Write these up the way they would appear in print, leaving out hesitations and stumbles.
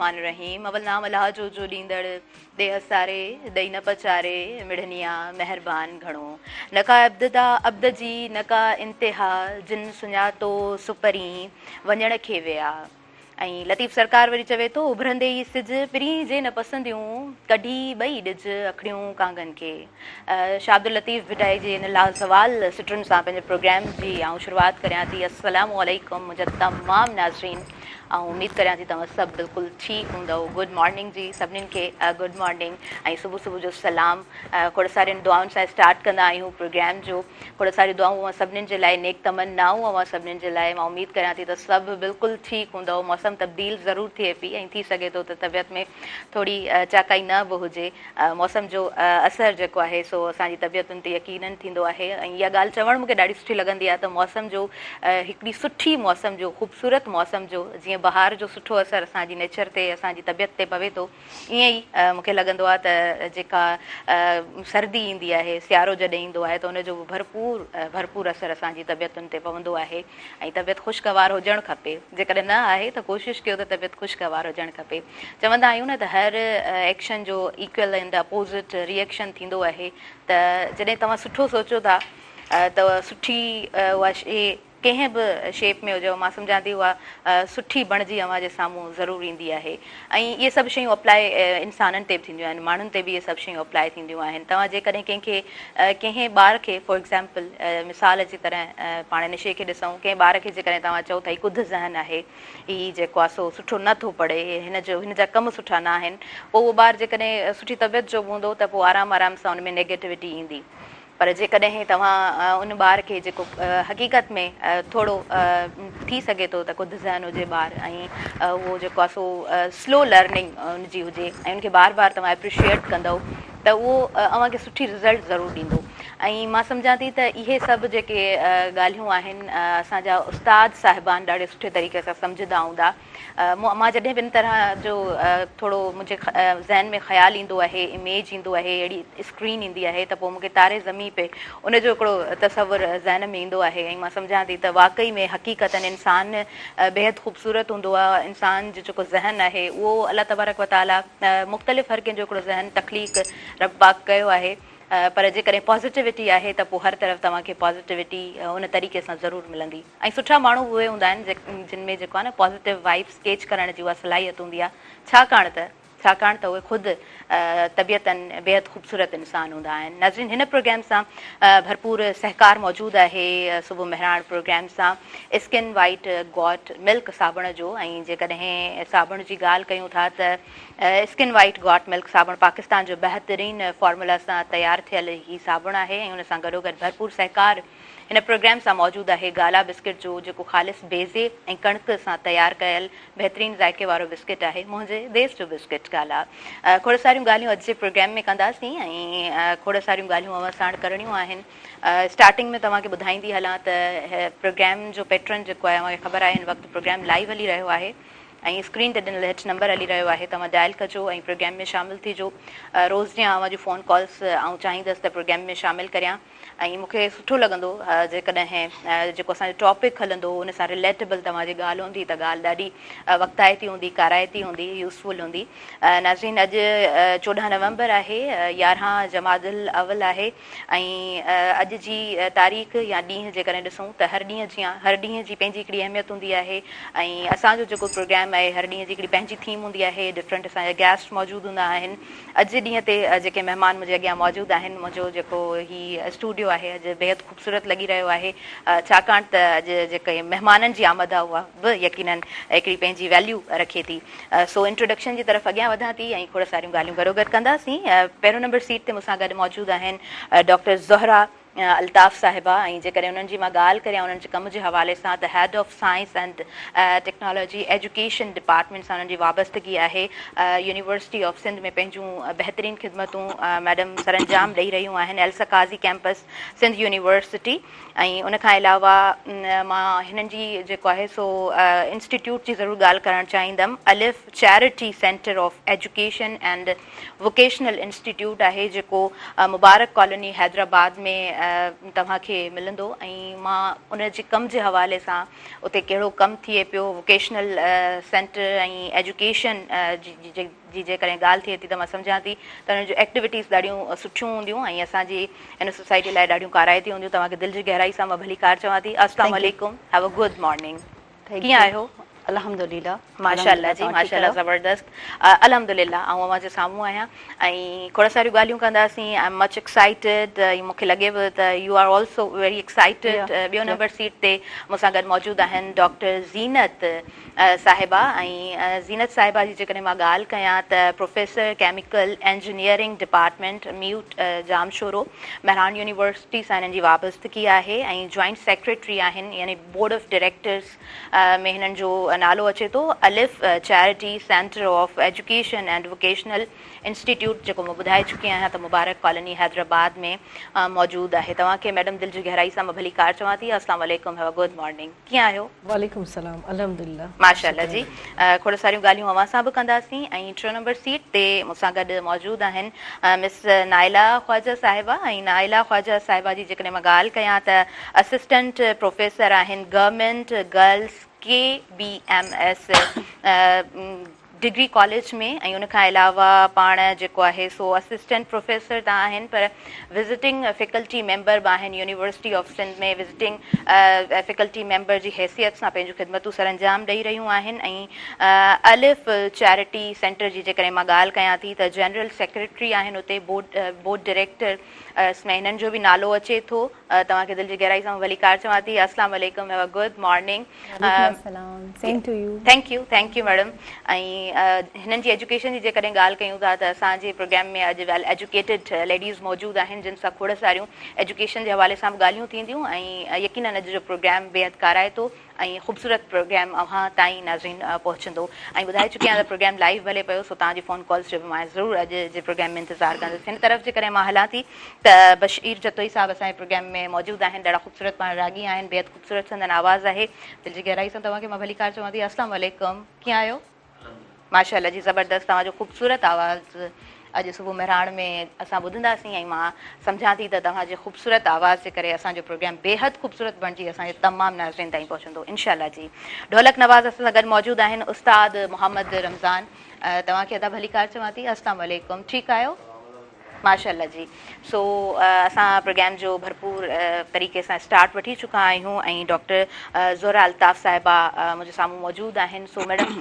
الرحمٰن الرحيم اول نام الله جو جو ڏيندڙ ڏيهه ساري ڏئي نه پچاري مڙني آ مهربان گهڻو نه ڪا ابتدا عبد جي نه ڪا انتها جن سڃاتو سپرين وڃڻ کي ويا. ۽ لطيف سرڪار وري چوي ٿو، اڀرندي ئي سج، پرين جي نه پسنديون، ڪڍي ٻئي ڏج، اکڙيون ڪانگن کي. شاهه عبداللطيف ڀٽائي جي ان لازوال سٽن سان پنهنجي پروگرام جي آئون شروعات ڪريان ٿي. السلام عليڪم منهنجا تمام ناظرين، آئون اميد ڪريان ٿي توهان سڀ بلڪل ٺيڪ هوندؤ. گڊ مارننگ جي سڀنين کي گڊ مارننگ ۽ صبح صبح جو سلام. کوڙ سارين دعائن سان اسٽارٽ ڪندا آهيون پروگرام جو. کوڙ ساريون دعائون اوهان سڀنين جي لاء نيڪ تمنائون اوهان سڀنين جي لاء مان اميد ڪريان ٿي ته سڀ بلڪل ٺيڪ هوندؤ موسم تبديل ضرور ٿئي پئي ۽ ٿي سگهي ٿو ته طبيعت ۾ ٿوري چاڪائي نه به هجي موسم جو اثر جيڪو آهي سو اسان جي طبيعتن تي يقينن ٿيندو آهي ۽ اها ڳالهه چوڻ مونکي ڏاڍي سٺي لڳندي آهي ته موسم جو هڪڙي سٺي موسم جو خوبصورت موسم جو جيئن بهار جو سٺو اثر اسان جي نيچر تي اسان جي طبيعت تي پوي ٿو ائين ئي مون کي لڳندو آهي ته جيڪا سردي ايندي آهي، سيارو جڏهن ايندو آهي ته ان جو به ڀرپور ڀرپور اثر اسان جي طبيعتن تي پوندو آهي ۽ طبيعت خوشگوار هجڻ کپي. جيڪڏهن نه آهي ته ڪوشش ڪيو ته طبيعت خوشگوار هجڻ کپي. چوندا آهيون نه ته هر ايڪشن جو equal and opposite reaction ٿيندو آهي ته جڏهن توهان سٺو سوچو ٿا ته سٺي اها شيء ڪنهن به شيپ ۾ هجي مان سمجهان ٿي اها سٺي بڻجي اوهان جي سامهون ضرور ايندي آهي ۽ اهي سڀ شيون اپلاء انسانن تي به ٿينديون آهن ماڻهن تي به اهي سڀ شيون اپلاء ٿينديون آهن توهان جيڪڏهن ڪنهن کي ڪنهن ٻار کي فار ايگزامپل مثال جي طرح پاڻ ان شيء کي ڏسون ڪنهن ٻار کي جيڪڏهن توهان چئو ته هي ڪڌ ذهن آهي هي جيڪو آهي سو سٺو نه ٿو پڙهي هن جو هن جا ڪم سٺا نه آهن پوء اهو ٻار جيڪڏهن سٺي طبيعت جو به هوندو ته پوء آرام آرام سان ان ۾ نيگيٽوٽي ايندي پر جيڪڏهن توهان ان ٻار کي جيڪو حقيقت ۾ ٿورو ٿي سگهي ٿو ته ڪڌ ذهن هجي ٻار ۽ اهو جيڪو آهي سو سلو لرننگ ان جي هجي ۽ ان کي بار بار توهان اپريشيئيٽ ڪندؤ ته اهو اوهان کي سٺي رزلٽ ضرور ڏيندو ۽ مان سمجهان ٿي ته اهي سڀ جيڪي ڳالهيون آهن اسان جا استاد صاحبان ڏاڍي سٺي طريقي سان سمجهندا هوندا مان جڏهن به ان طرح جو ٿورو منهنجي ذهن ۾ خيال ايندو آهي، اميج ايندو آهي، اهڙي اسڪرين ايندي آهي ته پوء مون کي تاري زمين پي ان جو هڪڙو تصور ذهن ۾ ايندو آهي ۽ مان سمجهان ٿي ته واقعي ۾ حقيقتاً انسان بيحد خوبصورت هوندو آهي، انسان جو جيڪو ذهن آهي اهو الله تبارڪ وتعاليٰ مختلف هر ڪنهن جو هڪڙو ذهن تخليق رب پاڪ ڪيو آهي. پر جيڪڏهن پازيٽيوٽي آهي ته پوء هر طرف توهان کي پازيٽيوٽي ان طريقي سان ضرور ملندي ۽ سٺا ماڻهو به اهي هوندا آهن جن ۾ جيڪو آهي نه پازيٽيو وائبس ڪيچ ڪرڻ جي اها صلاحيت هوندي آهي ڇاڪاڻ ته ڇاڪاڻ ته اهي خود طبيعتن بيحد خوبصورت انسان هوندا آهن ناظرين هن پروگرام سان ڀرپور سهڪار موجود آهي صبح مهراڻ پروگرام سان اسڪن وائيٽ گاٽ ملڪ صابڻ جو ۽ جيڪڏهن صابڻ جي ڳالهه ڪيون ٿا ته اسڪن وائيٽ گاٽ ملڪ صابڻ پاڪستان جو بهترين فارمولا سان تيار ٿيل هي صابڻ آهي ۽ ان سان گڏوگڏ ڀرپور سهڪار هن پروگرام سان موجود آهي گالا بسڪٽ جو جيڪو خالص بيضي ۽ ڪڻڪ سان تيار ڪيل بهترين ذائقي وارو بسڪٽ آهي منهنجي ديس جو بسڪٽ گالا کوڙ ساريون ڳالهيون اڄ جي پروگرام ۾ ڪنداسين ۽ کوڙ ساريون ڳالهيون اوهان ساڻ ڪرڻيون آهن اسٽارٽنگ ۾ توهان کي ٻڌائيندي هلان ته پروگرام جو پيٽرن جيڪو آهي اوهان کي خبر آهي هن وقت پروگرام لائيو هلي رهيو آهي ۽ اسڪرين تي ڏنل هيٺ نمبر هلي رهيو آهي توهان ڊائل ڪجو ۽ پروگرام ۾ شامل ٿيجو روز جيان اوهان جون فون ڪالز آئون چاهيندس ته پروگرام ۾ شامل ڪريان ۽ مون کي سٺو لڳندو جيڪڏهن جيڪو اسان جو ٽاپڪ هلندو ان سان رليٽيبل توهان جي ڳالهه هوندي ته ڳالهه ڏاڍي وقتائتي هوندي ڪارائتي هوندي يوزفل هوندي ناظرين اڄ 14 نومبر آهي 11 جمادي الاول آهي ۽ اڄ جي تاريخ يا ڏينهن جيڪڏهن ڏسون ته هر ڏينهن جيان هر ڏينهن جي پنهنجي هڪڙي اهميت هوندي آهي ۽ اسان جو جيڪو پروگرام آهي هر ڏينهن جي هڪڙي پنهنجي ٿيم هوندي آهي ڊفرنٽ اسان جا گيسٽ موجود هوندا آهن اڄ جي ڏينهن تي جيڪي مهمان منهنجي اڳيان موجود آهن منهنجو جيڪو هي اسٽوڊيو آهي اڄ بيحد خوبصورت لڳي رهيو آهي ڇاڪاڻ ته اڄ جيڪي مهمانن جي آمد آهي اها به يقينن هڪڙي پنهنجي ويليو رکي ٿي سو انٽروڊڪشن جي طرف اڳيان وڌان ٿي ۽ کوڙ ساريون ڳالهيون گڏوگڏ ڪنداسين. پهريون نمبر سيٽ تي مون سان گڏ موجود آهن ڊاڪٽر زهره الطاف صاحبه ۽ جيڪڏهن انهن جي مان ڳالهه ڪريان انهن جي ڪم جي حوالي سان ته head of science and technology education department سان انهن جي وابستگي آهي. يونيورسٽي آف سنڌ ۾ پنهنجون بهترين خدمتون ميڊم سرانجام ڏئي رهيون آهن. Elsa Qazi campus Sindh university ۽ ان کان علاوه مان هنن جي جيڪو آهي سو انسٽيٽيوٽ جي ضرور ڳالهه ڪرڻ چاهيندم Alif charity centre of education and vocational institute آهي جيڪو مبارڪ ڪالوني حيدرآباد ۾ توهان کي ملندو ۽ مان ان جي ڪم جي حوالي سان اتي ڪهڙو ڪم ٿئي پيو ووڪيشنل سينٽر ۽ ايجوڪيشن جي جي جيڪڏهن ڳالهه ٿئي ٿي ته مان سمجهان ٿي ته انهن جون ايڪٽيوٽيز ڏاڍيون سٺيون هونديون ۽ اسان جي هن سوسائٽي لاء ڏاڍيون ڪارائتيون هونديون توهان کي دل جي گهرائي سان مان ڀليڪار چوان ٿي السلام عليڪم هيو ا گڊ مارننگ ڪيئن آهيو؟ الحمدلله ماشاءالله جي ماشاءالله زبردست الحمدلله آئون اوهان جي سامهون آهيان ۽ کوڙ ساريون ڳالهيون ڪنداسين I am much excited ۽ مون کي لڳي پيو ته you are also very excited ٻيو نمبر سيٽ تي مون سان گڏ موجود آهن ڊاڪٽر زينت صاحبه ۽ زينت صاحبه جي جيڪڏهن مان ڳالهه ڪيان ته professor chemical engineering department MUET Jamshoro Mehran university سان هنن جي وابستگي آهي ۽ جوائنٽ سيڪريٽري آهن يعني بورڊ آف ڊائريڪٽرز ۾ هنن جو نالو اچي ٿو. الف charity centre of education and vocational institute جيڪو مان ٻڌائي چڪي آهيان ته مبارڪ ڪالوني حيدرآباد ۾ موجود آهي. توهان کي ميڊم دل جي گهرائي سان مان ڀليڪار چوان ٿي. السلام عليڪم have a good morning ڪيئن آهيو؟ وعليڪم السلام الحمدلله ماشاءالله جي کوڙ ساريون ڳالهيون اوهان سان به ڪنداسين ۽ ٽيون نمبر سيٽ تي مون سان گڏ موجود آهن مس نائله خواجه صاحبه ۽ نائله خواجه صاحبه جي جيڪڏهن مان ڳالهه ڪيان ته اسسٽنٽ پروفيسر آهن government girls K B M S degree college ۾ ۽ ان کان علاوه پاڻ جيڪو آهي سو اسسٽنٽ پروفيسر ته آهن پر وزٽنگ فيڪلٽي ميمبر به آهن university of Sindh ۾ visiting faculty member جي حيثيت سان پنهنجون خدمتون سرانجام ڏئي رهيون آهن ۽ الف چيرٽي سينٽر جي جيڪڏهن مان ڳالهه ڪيان ٿي ته جنرل سيڪريٽري آهن اتي بورڊ بورڊ ڊائريڪٽر ۾ هنن جو به نالو اچي ٿو توهان کي دل جي گهرائي سان ڀليڪار چوان ٿي. السلام عليڪم have a good morning. وعليڪم السلام same to you. Thank you thank you madam ۽ هنن جي ايجوڪيشن جي جيڪڏهن ڳالهه ڪيون ٿا ته اسان جي پروگرام ۾ اڄ ويل ايجوڪيٽيڊ ليڊيز موجود آهن جن سان کوڙ ساريون ايجوڪيشن جي حوالي سان به ڳالهيون ٿينديون ۽ يقينن اڄ جو پروگرام بيحد ڪارائتو ۽ خوبصورت پروگرام اوهان تائين ناظرين پهچندو ۽ ٻڌائي چڪي آهيان ته پروگرام لائيو به هلي پيو سو توهان جي فون ڪالز جو به مان ضرور اڄ جي پروگرام ۾ انتظار ڪندس هن طرف جيڪڏهن مان هلان ٿي ته بشير جتوئي صاحب اسان جي پروگرام ۾ موجود آهن ڏاڍا خوبصورت پاڻ راڳي آهن بيحد خوبصورت سندن آواز آهي دل جي گهرائي سان توهان کي مان ڀليڪار چوان ٿي السلام عليڪم ڪيئن آهيو؟ ماشاءالله جي زبردست توهان جو خوبصورت آواز اڄ صبح مهراڻ ۾ اسان ٻڌنداسين ۽ مان سمجهان ٿي ته توهان جي خوبصورت آواز جي ڪري اسان جو پروگرام بيحد خوبصورت بڻجي اسان جي تمام ناظرين تائين پهچندو انشاء الله جي ڍولڪ نواز اسان سان گڏ موجود آهن استاد محمد رمضان توهان کي ادا ڀليڪار چوان ٿي السلام عليڪم ٺيڪ آهيو ماشاءالله جي سو اسان پروگرام جو ڀرپور طريقي سان اسٽارٽ وٺي چڪا آهيون ۽ ڊاڪٽر زهره الطاف صاحبه منهنجي سامهون موجود آهن سو ميڊم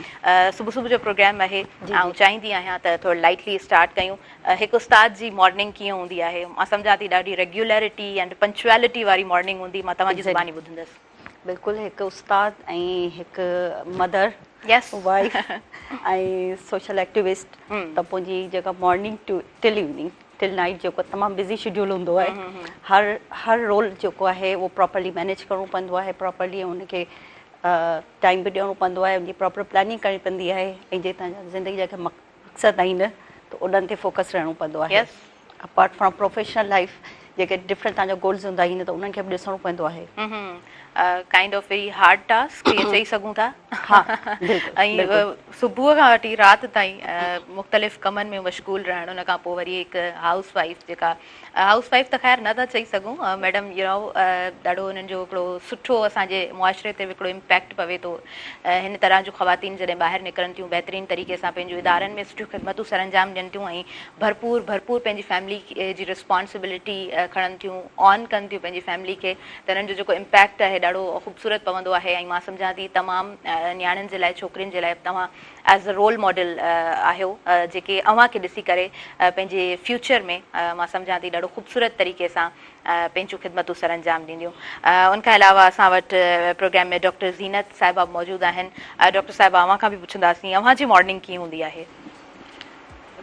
صبح صبح جو پروگرام آهي آئون چاهيندي آهيان ته ٿورو لائٽلي اسٽارٽ ڪيون هڪ استاد جي مارننگ ڪيئن هوندي آهي مان سمجهان ٿي ڏاڍي ريگيولرٽي اينڊ پنچوئلٽي واري مارننگ هوندي مان توهان جي زباني ٻڌندس. بلڪل هڪ استاد ۽ هڪ مدر وائيف ۽ سوشل ايڪٽيوسٽ ته پنهنجي جيڪا morning to till evening till night جيڪو تمام بزي شيڊيول هوندو آهي هر هر رول جيڪو آهي اهو پراپرلي مينيج ڪرڻو پوندو آهي پراپرلي ان کي ٽائيم به ڏيڻو پوندو آهي ان جي پراپر پلاننگ ڪرڻي پوندي آهي ۽ جي تنهنجا زندگي جا مقصد آهن ته انهن تي فوڪس رهڻو پوندو آهي اپارٽ فرام پروفيشنل لائيف جيڪي ڊفرنٽ توهان جا گولز هوندا آهن ته انهن کي به ڏسڻو پوندو آهي. Kind of very hard task ائين چئي سگهون ٿا. ها بلڪل ۽ صبح کان وٺي رات تائين مختلف ڪمن ۾ مشغول رهڻ ان کان پوء وري هڪ هائوس وائيف جيڪا هائوس وائيف ته خير نه ٿا چئي سگهون ميڊم you نو ڏاڍو انهن جو هڪڙو سٺو اسان جي معاشري تي به هڪڙو امپيڪٽ پوي ٿو هن طرح جون خواتين جڏهن ٻاهر نڪرن ٿيون بهترين طريقي سان پنهنجو ادارن ۾ سٺيون خدمتون سرانجام ڏين ٿيون ۽ ڀرپور ڀرپور پنهنجي فيملي جي رسپانسبلٽي کڻن ٿيون آن ڪن ٿيون پنهنجي فيملي کي ته انهن جو جيڪو امپيڪٽ آهي ڏاڍو خوبصورت پوندو آهي ۽ مان سمجهان ٿي تمام نياڻين جي لاء ڇوڪرين جي لاء توهان ايز ا رول ماڊل آهيو جيڪي اوهان کي ڏسي ڪري پنهنجي فيوچر ۾ مان سمجهان ٿي ڏاڍو خوبصورت طريقي سان پنهنجون خدمتون سرانجام ڏينديون. ان کان علاوه اسان وٽ پروگرام ۾ ڊاڪٽر زينت صاحبه به موجود آهن. ڊاڪٽر صاحبه اوهان کان به پڇنداسين اوهان جي مارننگ ڪيئن هوندي آهي؟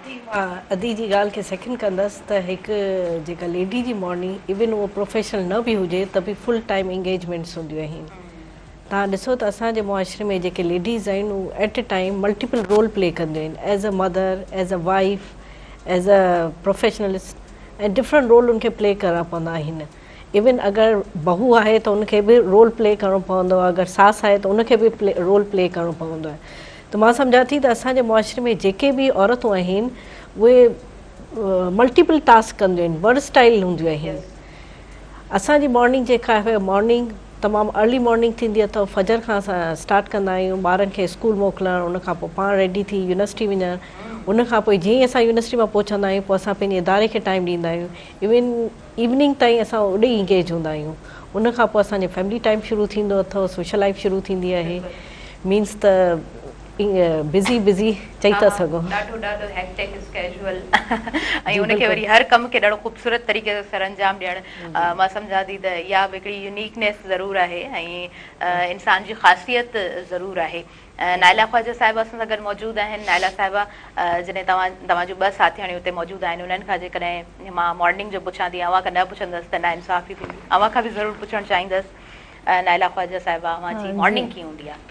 ادي مان ادي جي ڳالهه کي سيڪنڊ ڪندس ته هڪ جيڪا ليڊي جي مارننگ ايون اهو پروفيشنل نه به هجي ته به فل ٽائيم انگيجمينٽس هونديون آهن. توهان ڏسو ته اسان جي معاشري ۾ جيڪي ليڊيز آهن اهي at a time multiple role play ڪنديون آهن as a mother, as a wife, as a professionalist ۽ different role ان کي پلي ڪرڻا پوندا آهن. ايون اگر بهو آهي ته ان کي به رول پلي ڪرڻو پوندو آهي اگر ساس آهي ته ان کي به رول پلي ڪرڻو پوندو آهي ته مان سمجهان ٿي ته اسان جي معاشري ۾ جيڪي به عورتون آهن اهي ملٽيپل ٽاسڪ ڪنديون آهن ورسٽائل هونديون آهن. اسان جي مارننگ جيڪا آهي مارننگ تمام ارلي مارننگ ٿيندي اٿو فجر کان اسان اسٽارٽ ڪندا آهيون ٻارن کي اسڪول موڪلڻ ان کان پوء پاڻ ريڊي ٿي يونيورسٽي وڃڻ ان کان پوء جيئن ئي اسان يونيورسٽي مان پهچندا آهيون پوء اسان پنهنجي اداري کي ٽائيم ڏيندا آهيون ايون ايوننگ تائين اسان اوڏي ئي انگيج هوندا آهيون ان کان پوء اسان جو فيملي ٽائيم شروع ٿيندو اٿو سوشل لائيف شروع ٿيندي آهي مينس ته بزي بزي چئي ٿا سگهون. ڏاڍو ڏاڍو هيڪٽڪ اسڪيجول ۽ ان کي وري هر ڪم کي ڏاڍو خوبصورت طريقي سان سرانجام ڏيڻ مان سمجهان ٿي ته اها به هڪڙي يونيڪنيس ضرور آهي ۽ انسان جي خاصيت ضرور آهي. نائلا خواجه صاحبه اسان سان گڏ موجود آهن. نائلا صاحبه جڏهن توهان توهان جون ٻه ساٿياڻيون اتي موجود آهن انهن کان جيڪڏهن مان مارننگ جو پڇان ٿي اوهان کان نه پڇندس ته ناانصافي ٿيندي اوهان کان به ضرور پڇڻ چاهيندس نائلا خواجه صاحبه اوهان جي مارننگ ڪيئن هوندي آهي؟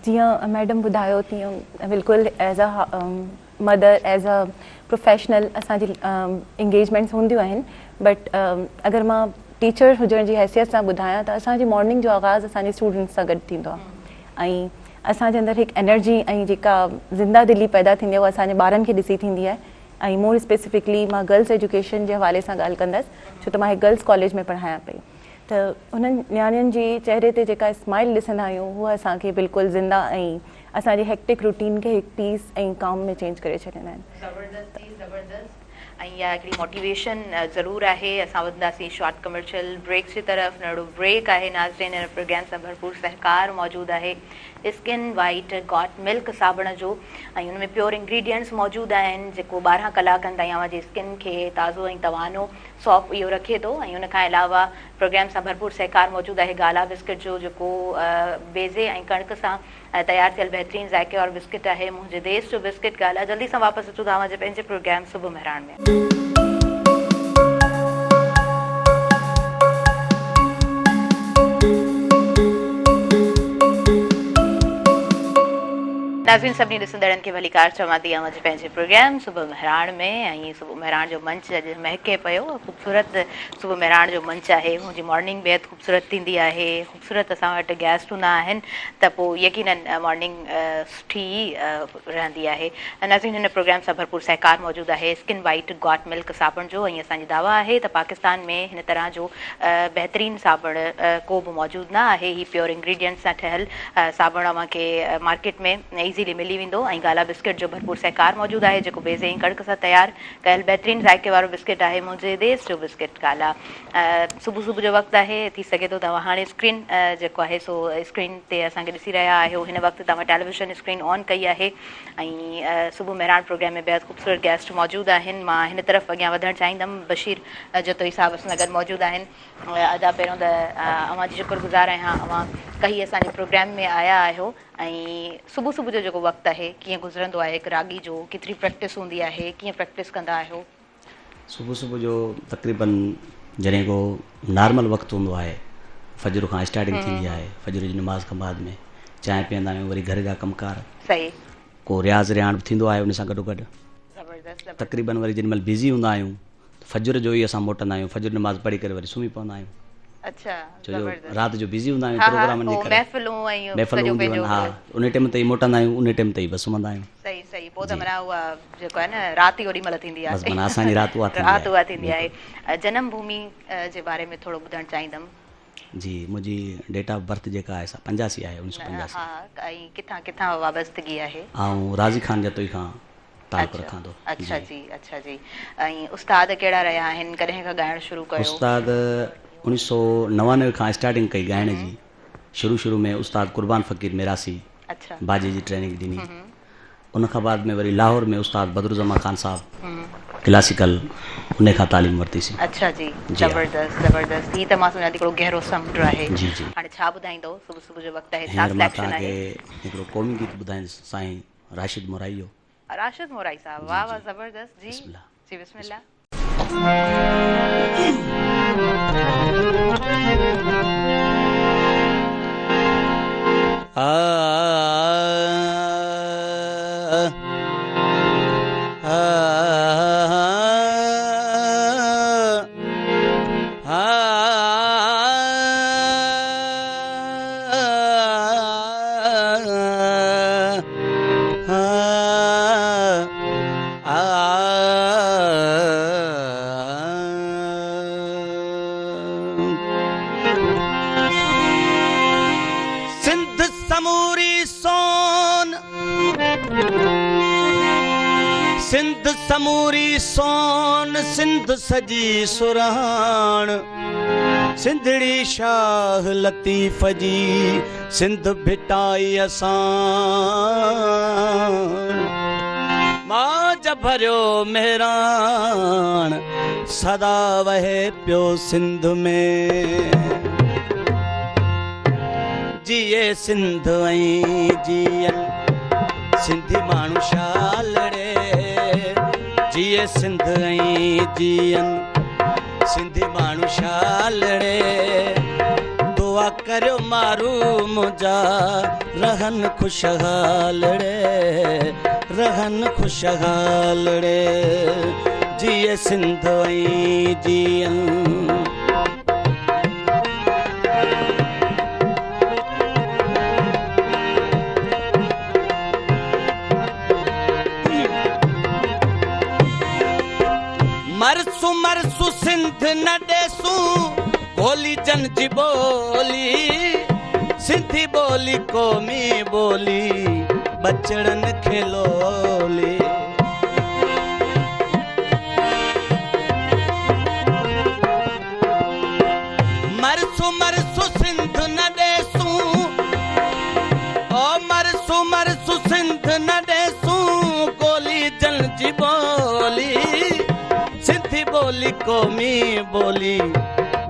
جيئن ميڊم ٻڌايو تيئن بلڪل as a mother as a professional اسان جي انگيجمينٽس هونديون آهن بٽ اگر مان ٽيچر هجڻ جي حيثيت سان ٻڌايان ته اسان جي مارننگ جو آغاز اسان جي اسٽوڊنٽس سان گڏ ٿيندو آهي ۽ اسان جي اندر هڪ انرجي ۽ جيڪا زنده دلي پيدا ٿيندي آهي اها اسان جي ٻارن کي ڏسي ٿيندي آهي ۽ مور اسپيسفڪلي مان گرلس ايجوڪيشن جي حوالي سان ڳالهه ڪندس ڇو ته مان هڪ گرلس ڪاليج ۾ پڙهايان پئي ته انهن نياڻين جي چهري تي جيڪا اسمائل ڏسندا آهيون هوء اسان کي بلڪل زنده ۽ اسان جي هيڪٽڪ روٽين کي هڪ پيس ۽ ڪام ۾ چينج ڪري ڇڏيندا آهن. زبردست جي زبردست ۽ اها هڪڙي موٽيويشن ضرور آهي. اسان وڌنداسين شارٽ ڪمرشل بريڪس جي طرف. ننڍڙو بريڪ آهي ناظرين هن پروگرام سان ڀرپور سهڪار موجود آهي اسڪن وائيٽ گاٽ ملڪ صابڻ جو ۽ ان ۾ پيور انگريڊينٽس موجود آهن جيڪو 12 ڪلاڪن تائين اوهان جي اسڪن کي تازو ۽ توانو سافٽ اهو رکي ٿو ۽ ان کان علاوه پروگرام سان ڀرپور سهڪار موجود آهي گالا بسڪٽ جو جيڪو بيضي ۽ ڪڻڪ سان تيار ٿيل بهترين ذائقي وارو بسڪٽ آهي منهنجي ديس جو بسڪٽ گالا جلدي سان واپس اچون ٿا اوهان جي پنهنجي پروگرام صبح مهراڻ ۾. ناظرين سڀني ڏسندڙن کي ڀليڪار چوان ٿي اوهان جي پنهنجي پروگرام صبح مهراڻ ۾ ۽ صبح مهراڻ جو منچ اڄ مهڪي پيو خوبصورت صبح مهراڻ جو منچ آهي منهنجي مارننگ بيحد خوبصورت ٿيندي آهي خوبصورت اسان وٽ گيسٽ هوندا آهن ته پوء يقينن مارننگ سٺي ئي رهندي آهي. ناظرين هن پروگرام سان ڀرپور سهڪار موجود آهي اسڪن وائيٽ گاٽ ملڪ صابڻ جو ۽ اسان جي دعويٰ آهي ته پاڪستان ۾ هن طرح جو بهترين صابڻ ڪو به موجود نه آهي هي پيور انگريڊينٽس سان ٺهيل صابڻ اوهان کي مارڪيٽ ۾ ايزيلي ملي ويندو ۽ گالا بسڪٽ جو ڀرپور سهڪار موجود آهي جيڪو بيضي ۽ ڪڻڪ سان تيار ڪيل بهترين ذائقي وارو بسڪٽ آهي منهنجي ديس جو بسڪٽ گالا صبح صبح جو وقت آهي ٿي سگهي ٿو توهان هاڻي اسڪرين جيڪو آهي سو اسڪرين تي اسان کي ڏسي رهيا آهيو هن وقت توهان ٽيليويزن اسڪرين آن ڪئي آهي ۽ صبح مهراڻ پروگرام ۾ بيحد خوبصورت گيسٽ موجود آهن مان هن طرف اڳيان وڌڻ چاهيندم بشير جتوئي صاحب اسان سان گڏ موجود آهن ادا پهريون ته اوهان جي شڪر گذار آهيان اوهان ڪهي اسان جي پروگرام ۾ آيا آهيو ۽ صبح صبح جو جيڪو وقت آهي ڪيئن گذرندو آهي هڪ راڳي جو ڪيتري پريڪٽس هوندي آهي ڪيئن پريڪٽس ڪندا آهيو. صبح صبح جو تقريبن جڏهن ڪو نارمل وقت هوندو آهي فجر کان اسٽارٽنگ ٿيندي آهي فجر جي نماز کان بعد ۾ چانهه پيئندا آهيون وري گهر جا ڪم ڪار ڪو رياض رياڻ به ٿيندو آهي ان سان گڏو گڏ تقريبن وري جيڏي مهل بزي هوندا آهيون فجر جو ئي اسان موٽندا آهيون فجر نماز پڙهي ڪري وري سمهي پوندا آهيون اڇا ڇو جو رات جو بزي هوندا آهيون پروگرامن جي ڪري محفلون ۽ محفلون هونديون آهن ها ان ٽيم تي ئي موٽندا آهيون ان ٽيم تي ئي بس سمهندا آهيون صحيح صحيح پوء ته معنيٰ اها جيڪو آهي نه رات ئي اوڏي مهل ٿيندي آهي بس معنيٰ اسان جي رات اها ٿيندي آهي رات اها ٿيندي آهي جنم ڀومي جي باري ۾ ٿورو ٻڌڻ چاهيندم. جي منهنجي ڊيٽ آف برٿ جيڪا آهي سا 85 آهي 1985. ها ۽ ڪٿان ڪٿان وابستگي آهي. آئون راضي خان جتوئي کان تعلق رکان ٿو. اڇا جي اڇا جي ۽ استاد ڪهڙا رهيا آهن ڪڏهن کان ڳائڻ شروع ڪيو. استاد 1999 کان اسٽارٽنگ ڪئي ڳائڻ جي شروع شروع ۾ استاد قربان فقير ميراسي باجي جي ٽريننگ ڏني ان کان بعد ۾ وري لاهور ۾ استاد بدرالزمان خان صاحب ڪلاسيڪل انهي کان تعليم ورتي سين. اڇا جي زبردست زبردست هي ته مان سمجهان ٿي هڪڙو گهرو سمنڊ آهي جي جي هاڻي ڇا ٻڌائيندو صبح صبح جو وقت آهي ڇا هينئر مان سليڪشن توهان آهي. کي هڪڙو قومي گيت ٻڌائيندس سائين راشد مورائي جو. راشد مورائي صاحب جي واه واه جي زبردست جي بسم الله. جي بسم الله. سنڌ سموري سون، سنڌ سڄي سرهاڻ، سنڌڙي شاهه لطيف جي، سنڌ ڀٽائيء ساڻ. ماج ڀريو مهراڻ، سدا وهي پيو سنڌ ۾. جيئي سنڌ ۽ جيئن سنڌي ماڻهو شال ڙي جيئي سنڌ ۽ جيئن سنڌي ماڻهو شال ڙي دعا ڪريو مارو منهنجا رهن خوشحال ڙي رهن خوشحال ڙي جيئي سنڌ ۽ جيئن. مرسون مرسون سنڌ نه ڏيسون ٻولي جن جي ٻولي سنڌي ٻولي قومي ٻولي ٻچڙن کي لولي. مرسون مرسون سنڌ نه ڏيسون او مرسون مرسون سنڌ نه ڏيسون گولي جن جي ٻولي سنڌي ٻولي قومي ٻولي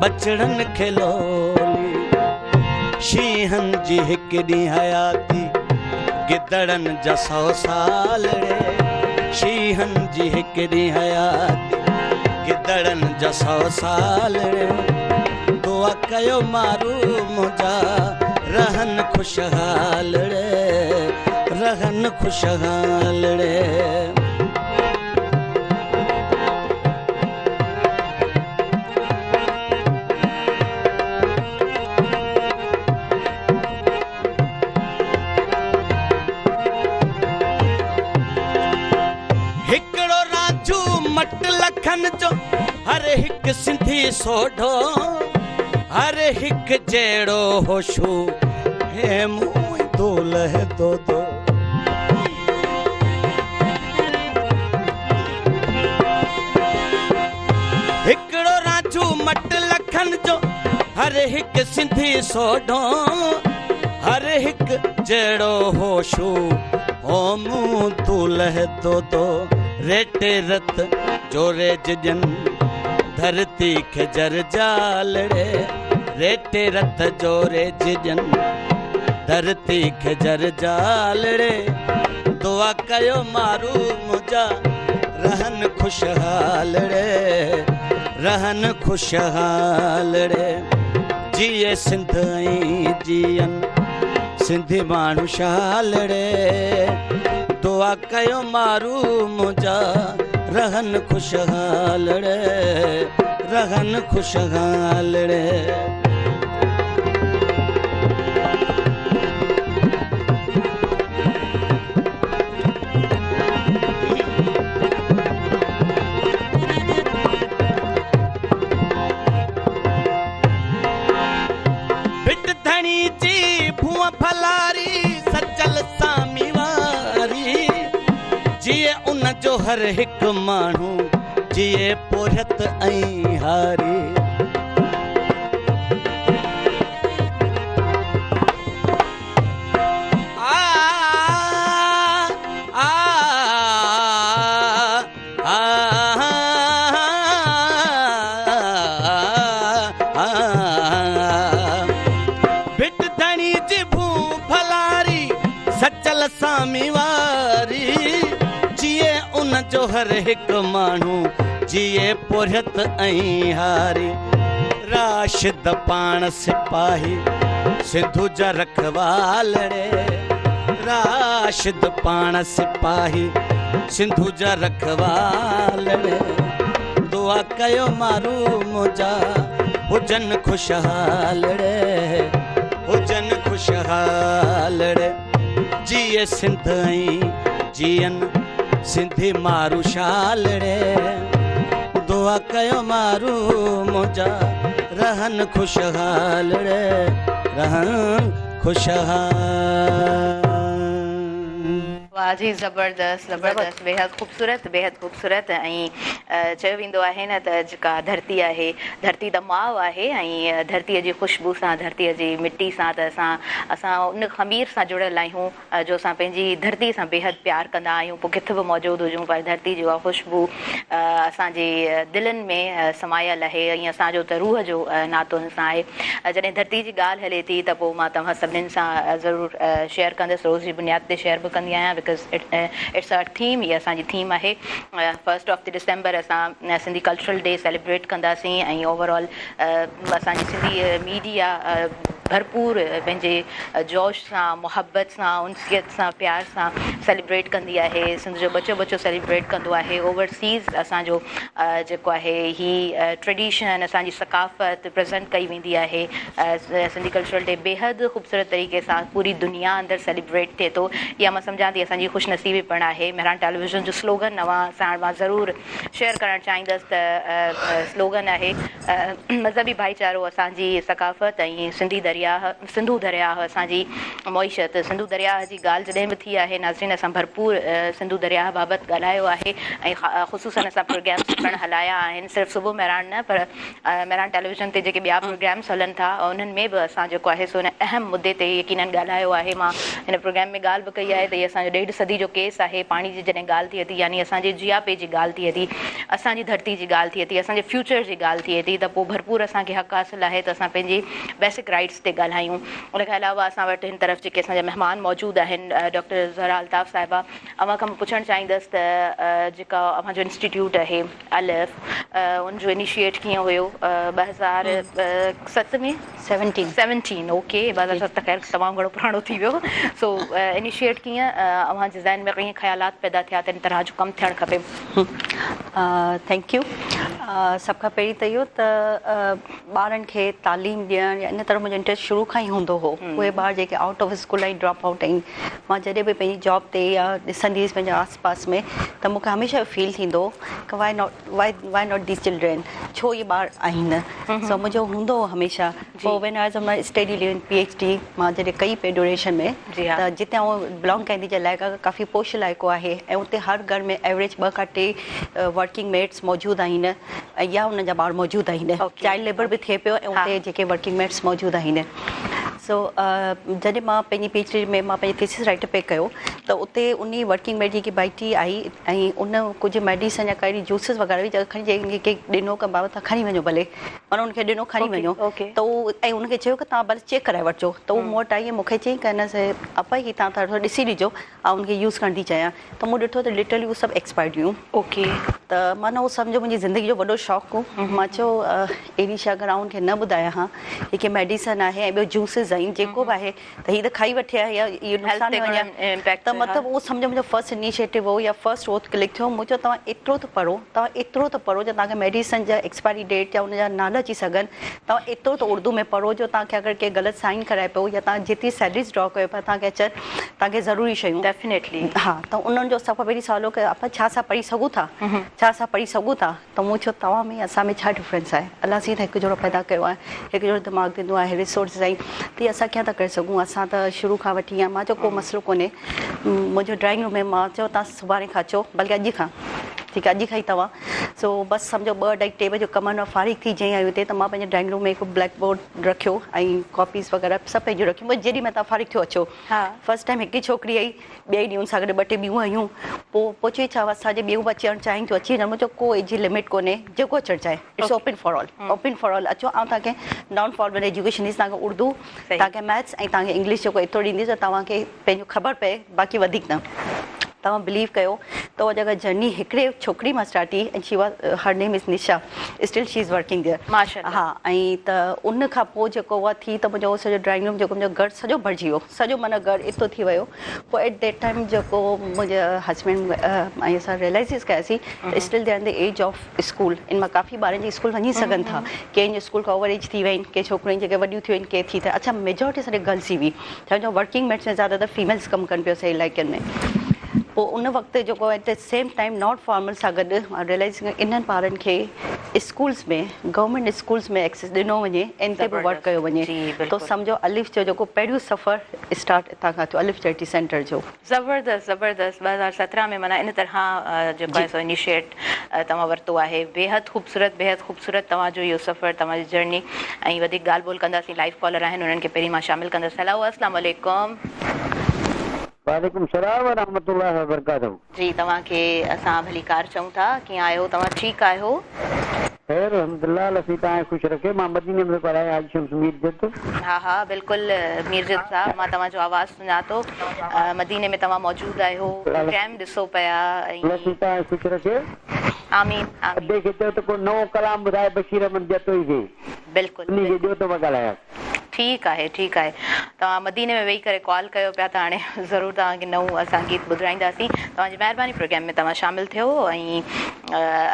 ٻچڙن کي لولي شينهن جي هڪ ڏينهن حياتي گدڙن جا سو سال ڙي شينهن جي هڪ ڏينهن حياتي گدڙن جا سو سال ڙي دعا ڪيو مارو منهنجا رهن خوشحال ڙي رهن خوشحال ڙي. هڪڙو رانجهو مٽ لکن جو، هر هڪ سنڌي سوڍو، هر هڪ جهڙو هوشو، هيمون ۽ دولهه دودو. هڪڙو رانجهو مٽ لکن جو، هر هڪ سنڌي سوڍو، هر هڪ جهڙو هوشو، هومون دولهه دودو، ريٽي رت جو ريج ڏين، ڌرتي کي جر جالڙي، ريٽي رت جو ريج ڏين، ڌرتي کي جر جالڙي، دعا ڪيو مارو منهنجا، رهن خوشحال ڙي، رهن خوشحال ڙي. جيئي سنڌ ۽ جيئن سنڌي ماڻهو شال ڙي دعا ڪيو مارو منهنجا رهن خوشحال ڙي رهن خوشحال ڙي. ڀٽ ڌڻي جي ڀونء ڀلاري، سچل سامي واري، جيئي ان جو هر هڪ ماڻهو، جيئي پورهيت ۽ هاري. ڀٽ ڌڻي جي ڀونء ڀلاري، سچل سامي واري، جيئي ان جو هر هڪ ماڻهو، جيئي پورهيت ۽ هاري. راشد پاڻ سپاهي، سنڌو جا رکوال ڙي. راشد پاڻ سپاهي، سنڌو جا رکوال ڙي. دعا ڪيو مارو منهنجا، هجن خوشحال ڙي. هجن خوشحال ڙي. جيئي سنڌ ۽ جيئن سنڌي مارو شال ڙي. دعا ڪيو مارو منهنجا، رهن خوشحال ڙي. رهن خوشحال. واھ جي زبردست زبردست بيحد خوبصورت بيحد خوبصورت ۽ چيو ويندو آهي نه ته جيڪا ڌرتي آهي ڌرتي ته ماء آهي ۽ ڌرتي جي خوشبو سان ڌرتي جي مٽي سان ته اسان اسان ان خمير سان جڙيل آهيون جو اسان پنهنجي ڌرتي سان بيحد پيار ڪندا آهيون پوء ڪٿ به موجود هجون پر ڌرتي جي اها خوشبو اسان جي دلين ۾ سمايل آهي ۽ اسان جو ته روح جو ناتو ان سان آهي. جڏهن ڌرتي جي ڳالهه هلي ٿي ته پوء مان توهان سڀنين سان ضرور شيئر ڪندس روز جي بنياد تي شيئر به ڪندي آهيان because it's our theme هي اسان جي ٿيم آهي فرسٽ آف the December اسان سنڌي ڪلچرل ڊي سيليبريٽ ڪنداسين ۽ اوور آل اسان جي سنڌي ميڊيا ڀرپور پنهنجي جوش سان محبت سان انسيت سان پيار سان سيليبريٽ ڪندي آهي سنڌ جو ٻچو ٻچو سيليبريٽ ڪندو آهي اوورسيز اسان جو جيڪو آهي هي ٽريڊيشن اسان جي ثقافت پريزنٽ ڪئي ويندي آهي سنڌي ڪلچرل ڊي بيحد خوبصورت طريقي سان پوري دنيا اندر سيليبريٽ ٿئي ٿو اها مان سمجهان ٿي اسان جي خوش نصيبي پڻ آهي مهراڻ ٽيليويزن جو سلوگن اوهان ساڻ مان ضرور شيئر ڪرڻ چاهيندس ته سلوگن آهي مذهبي ڀائيچارو اسان جي ثقافت ۽ سنڌي درياهه سنڌو درياهه اسان جي معيشت سنڌو درياهه جي ڳالهه جڏهن به ٿي آهي ناظرين اسان ڀرپور سنڌو درياهه بابت ڳالهايو آهي ۽ خصوصن اسان پروگرامس پڻ هلايا آهن صرف صبح مهراڻ نه پر مهراڻ ٽيليويزن تي جيڪي ٻيا پروگرامس هلن ٿا انهن ۾ به اسان جيڪو آهي سو ان اهم مدي تي يقينن ڳالهايو آهي مان هن پروگرام ۾ ڳالهه به ڪئي آهي ته هي اسان جو ڏيڍ صدي جو ڪيس آهي پاڻي جي جڏهن ڳالهه ٿئي ٿي يعني اسان جي جياپي جي ڳالهه ٿئي ٿي اسان جي ڌرتي جي ڳالهه ٿئي ٿي اسان جي فيوچر جي ڳالهه ٿئي ٿي ته پوء ڀرپور اسان کي حق حاصل آهي ته اسان پنهنجي بيسڪ رائيٽس تي ڳالهايون ان کان علاوه اسان وٽ هن طرف جيڪي اسان جا مهمان موجود آهن ڊاڪٽر زهرا الطاف صاحبه اوهان کان مان پڇڻ چاهيندس ته جيڪا اوهان جو انسٽيٽيوٽ آهي الف ان جو انيشيئيٽ ڪيئن هيو 2007 ۾ سيونٽين سيونٽين اوڪي 2007 خير تمام گهڻو پراڻو ٿي ويو سو انيشيئيٽ ڪيئن اوهان جي ذهن ۾ ڪيئن خيالات پيدا ٿيا ته ان طرح جو ڪم ٿيڻ کپي. Thank you سڀ کان پهرين ته اهو ته ٻارن کي تعليم ڏيڻ يا ان طرف منهنجو انٽريسٽ شروع کان ئي هوندو هو اهي ٻار جيڪي out of school ۽ drop out آهن مان جڏهن به پنهنجي جاب تي يا ڏسندي هيس پنهنجي آس پاس ۾ ته مون کي هميشه اهو فيل ٿيندو هو ڪه why not why why not these children ڇو اهي ٻار آهن سو منهنجو هوندو هو هميشه پوء when I was on my study leave in P H D مان جڏهن ڪئي پي ڊيوريشن ۾ ته جتي آئون بلانگ ڪندي جي علائقا ڪافي پوش علائقو آهي ۽ اتي هر گهر ۾ ايوريج 2 کان 3 ورڪنگ ميٽس موجود آهن ۽ يا انهن جا ٻار موجود آهن چائلڊ ليبر به ٿئي پيو ۽ اتي جيڪي ورڪنگ ميٽس موجود آهن سو جڏهن مان پنهنجي پي ايڇ ڊي ۾ مان پنهنجي ٿيسز رائيٽ پئي ڪيو ته اتي انهي ورڪنگ ميٽ جي هڪ ڀائٽي آئي ۽ ان ڪجهه ميڊيسن يا ڪهڙي جوسز وغيره هئي کڻي چئي ڪنهن کي ڏنو ڪه بابا توهان کڻي وڃو ڀلي معنيٰ ان کي ڏنو کڻي وڃو ته هو ۽ ان کي چيو ڪه توهان ڀلي چيڪ ڪرائي وٺجو ته هو مون وٽ آئي ۽ مون کي چيائين ڪه نه اپا هي توهان ٿورو ڏسي ڏجو آئون ان کي يوز ڪرڻ ٿي چاهيان ته مون ڏٺو ته لٽرلي هو سڀ ايڪسپائرڊ هيون ته معنيٰ هو سمجهو منهنجي زندگي جو وڏو شاڪ هو مان چيو اهڙي شيء اگر آئون ان کي نه ٻڌايان ها هي ڪي ميڊيسن آهي ۽ ٻيو جوسز آهن جيڪو به آهي ته هي ته کائي وٺي ها يا اهو نقصان ۾ وڃي ها ته مطلب اهو سمجهو منهنجو فرسٽ انيشيٽو هو يا فرسٽ اهو ڪلڪ ٿيو مون چيو توهان ايترو ته پڙهو توهان ايترو ته پڙهو جو توهان کي ميڊيسن جا ايڪسپائري ڊيٽ يا ان جا نالا اچي سگهن توهان ايترو ته اردو ۾ پڙهو جو توهان کي اگر ڪنهن غلط سائن ڪرائي پيو يا توهان جيتري سيلريز ڊرا ڪيو پيا توهان کي اچن توهان کي ضروري شيون ڊيفنيٽلي ها ته انهن جو سڀ کان پهرين سوال هو ڪه آپا ڇا اسان پڙهي سگهون ٿا ڇا اسان پڙهي سگهون ٿا ته مون چيو توهان ۾ اسان ۾ ڇا ڊفرنس آهي؟ الله سائين ته هڪ جهڙو پيدا ڪيو آهي، هڪ جهڙو دماغ ڏنو آهي، ريسورسز آهن ته اسان ڪيئن ٿا ڪري سگهون؟ اسان ته شروع کان وٺي ائين مان چيو ڪو مسئلو ڪونهي منهنجو ڊرائنگ روم ۾ مان چيو توهان سڀاڻي کان اچو بلڪه اڄ کان ٺيڪ آهي اڄ کان ئي توهان سو بس سمجهو ٻه اڍائي ٽي بجي ڪمن مان فارغ ٿي جئين آيون هتي ته مان پنهنجي ڊرائنگ روم ۾ هڪ بليڪ بورڊ رکيو ۽ ڪاپيز وغيره سڀ پنهنجون رکيون بس جيڏي مهل توهان فارغ ٿيو اچو فرسٽ ٽائيم هڪ ئي ڇوڪري آئي ٻئي ڏينهن ان سان گڏ ٻه ٽي ٻيون آيون. پوء پوء چئي ڇا اسان جي ٻيون به اچڻ چاهين ٿيون اچي وڃن. مون چيو ڪو ايج جي لمٽ ڪونهي جيڪو اچڻ چاهي it's open for all open for all اچو آئون توهان کي نان فارمل ايجوڪيشن ڏيندس توهان کي اردو توهان کي ميٿس ۽ توهان کي انگلش جيڪو ايترو ڏيندس جو توهان کي پنهنجو خبر پئي باقي وڌيڪ نه. توهان بليو ڪيو ته اها جيڪا جرني هڪڙي ڇوڪري مان اسٽارٽ ٿي ۽ she was her name is Nisha still she is working there ها ۽ ته ان کان پوء جيڪو اها ٿي ته منهنجو سڄو ڊرائنگ روم جيڪو منهنجو گهر سڄو ڀرجي ويو سڄو معنيٰ گهر ايترو ٿي ويو پوء ايٽ that time جيڪو منهنجي هسبينڊ ۽ اسان ريئلائيز ڪياسين ته still they are in the age of school ان مان ڪافي ٻارن جي اسڪول وڃي سگهن ٿا ڪنهن جو اسڪول کان اوور ايج ٿي ويا آهن ڪي ڇوڪريون جيڪي وڏيون ٿيون آهن ڪي ٿي ته اڇا ميجارٽي اسان جي گرلس جي هئي ڇا جو ورڪنگ ميٽس ۾ زياده تر فيميلس ڪم ڪن پيو اسان جي علائقن ۾ پوء ان وقت جيڪو at the same time not formal سان گڏ مان ريئلائيز ڪيو انهن ٻارن کي اسڪولس ۾ گورنمينٽ اسڪولس ۾ ايڪسيس ڏنو وڃي ان تي به ورڪ ڪيو وڃي تو سمجهو الف جو جيڪو پهريون سفر اسٽارٽ اتان کان ٿيو الف چيرٽي سينٽر جو. زبردست زبردست 2017 ۾ معنيٰ ان طرح جيڪو آهي سو انيشيٽ توهان ورتو آهي بيحد خوبصورت بيحد خوبصورت توهان جو اهو سفر توهان جي جرني ۽ وڌيڪ ڳالهه ٻولهه ڪنداسين لائيو ڪالر آهن انهن کي پهرين مان شامل ڪندس هيلو اسلام عليڪم. وعليڪم السلام ورحمة الله وبرڪاته. جي توهان کي اسان ڀليڪار چئون ٿا ڪيئن آهيو توهان ٺيڪ آهيو. خير الحمدلله الله سائين توهان کي خوش رکي مان مديني ۾ ٿو ڳالهايان حاجي شمس مير جت. ها ها بلڪل مير جت صاحب مان توهان جو آواز سڃاتو مديني ۾ توهان موجود آهيو پروگرام ڏسو پيا ۽. الله سائين توهان کي خوش رکي. آمين آمين. ادي کي چئو ته ڪو نئون ڪلام ٻڌائي بشير احمد جتوئي کي. بلڪل انهي کي ڏيو ته مان ڳالهايان. ٺيڪ آهي ٺيڪ آهي توهان مديني ۾ ويهي ڪري ڪال ڪيو پيا ته هاڻي ضرور توهان کي نئون اسان گيت ٻڌرائينداسين توهان جي مهرباني پروگرام ۾ توهان شامل ٿيو ۽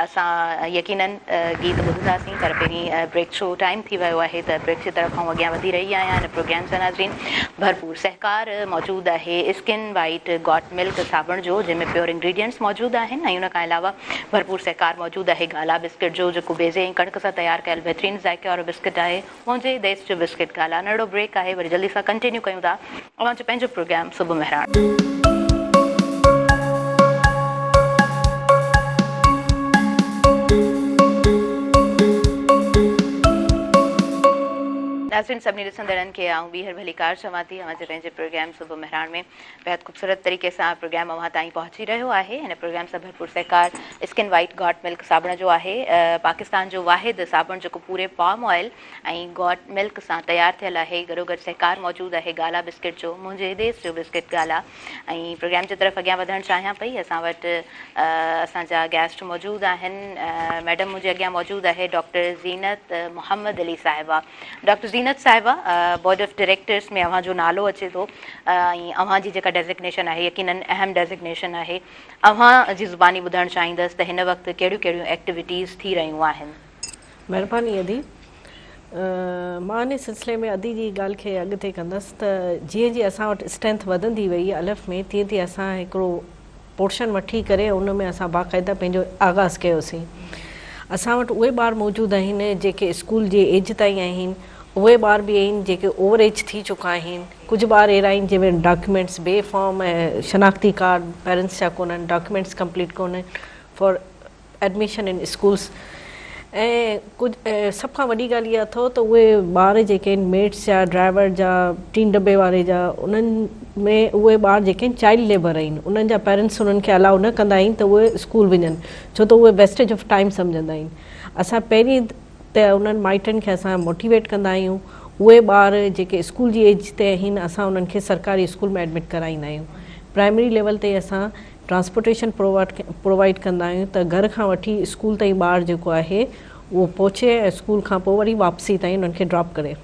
اسان يقينن گيت ٻڌنداسين پر پهرين بريڪ جو ٽائيم ٿي ويو آهي ته بريڪ جي طرف آئون اڳيان وڌي رهي آهيان هن پروگرام سان ناظرين ڀرپور سهڪار موجود آهي اسڪن وائيٽ گاٽ ملڪ صابڻ جو جنهن ۾ پيور انگريڊينٽس موجود آهن ۽ ان کان علاوه ڀرپور سهڪار موجود آهي گالا بسڪٽ جو جيڪو بيضي ۽ ڪڻڪ سان تيار ڪيل بهترين ذائقي وارو بسڪٽ آهي منهنجي ديس جو بسڪٽ گالا ننڍڙو بريڪ آهي وري جلدي سان ڪنٽينيو ڪيون ٿا اوهان جو پنهنجو پروگرام صبح مهراڻ. ناظرين سڀني ڏسندڙن کي آئون ٻيهر ڀليڪار چوان ٿي اوهان جي پنهنجي پروگرام صبح مهراڻ ۾ بيحد خوبصورت طريقي سان پروگرام اوهان تائين پهچي رهيو آهي هن پروگرام سان ڀرپور سهڪار اسڪن وائيٽ گاٽ ملڪ صابڻ جو آهي پاڪستان جو واحد صابڻ جيڪو پوري پام آئل ۽ گاٽ ملڪ سان تيار ٿيل آهي گڏوگڏ سهڪار موجود آهي گالا بسڪٽ جو منهنجي ديس جو بسڪٽ گالا ۽ پروگرام جي طرف اڳيان وڌڻ چاهيان پئي اسان وٽ اسان جا گيسٽ موجود آهن ميڊم منهنجي اڳيان موجود آهي ڊاڪٽر زينت محمد علي صاحبه ڊاڪٽر زينت صاحبه بورڊ آف ڊائريڪٽرس ۾ اوهان جو نالو اچي ٿو ۽ اوهان جي جيڪا ڊيزگنيشن آهي يقينن اهم ڊيزگنيشن آهي اوهان جي زباني ٻڌڻ چاهيندس ته هن وقت ڪهڙيون ڪهڙيون ايڪٽيوٽيز ٿي رهيون آهن. مهرباني ادي. مان ان سلسلي ۾ ادي جي ڳالهه کي اڳتي ڪندس ته جيئن جيئن اسان وٽ اسٽرينٿ وڌندي وئي الف ۾ تيئن تيئن اسان هڪڙو پورشن وٺي ڪري ان ۾ اسان باقاعده پنهنجو آغاز ڪيوسين. اسان وٽ اهي ٻار موجود آهن جيڪي اسڪول جي ايج تائين آهن، اهي ٻار به آهن جيڪي اوور ايج ٿي چڪا آهن، ڪجهه ٻار اهڙا آهن جنهن ۾ ڊاڪيومينٽس بي فارم ۽ شناختي ڪارڊ پيرنٽس جا ڪونهن، ڊاڪيومينٽس ڪمپليٽ ڪونهن فار ايڊميشن ان اسڪولس ۽ ڪجهه سڀ کان وڏي ڳالهه اها اٿو ته اهي ٻار جيڪي آهن ميٽس جا ڊرائيور جا ٽين ڊٻي واري جا انهن ۾ اهي ٻار جيڪي آهن چائلڊ ليبر آهن انهن جا پيرنٽس انهن کي الاء نه ڪندا آهن ته اهي اسڪول وڃن ڇو ته اهي ويسٽيج آف ٽائيم سمجهندا آهن اسان پهرين ته انهن مائٽن کي اسان موٽيويٽ ڪندا آهيون اهي ٻار جيڪي اسڪول جي ايج تي آهن اسان انهن کي سرڪاري اسڪول ۾ ايڊمٽ ڪرائيندا آهيون پرائمري ليول تي اسان ٽرانسپورٽيشن پرووائيڊ ڪندا آهيون ته گهر کان وٺي اسڪول تائين ٻار جيڪو آهي اهو پهچي ۽ اسڪول کان پوء وري واپسي تائين انهن کي ڊراپ ڪري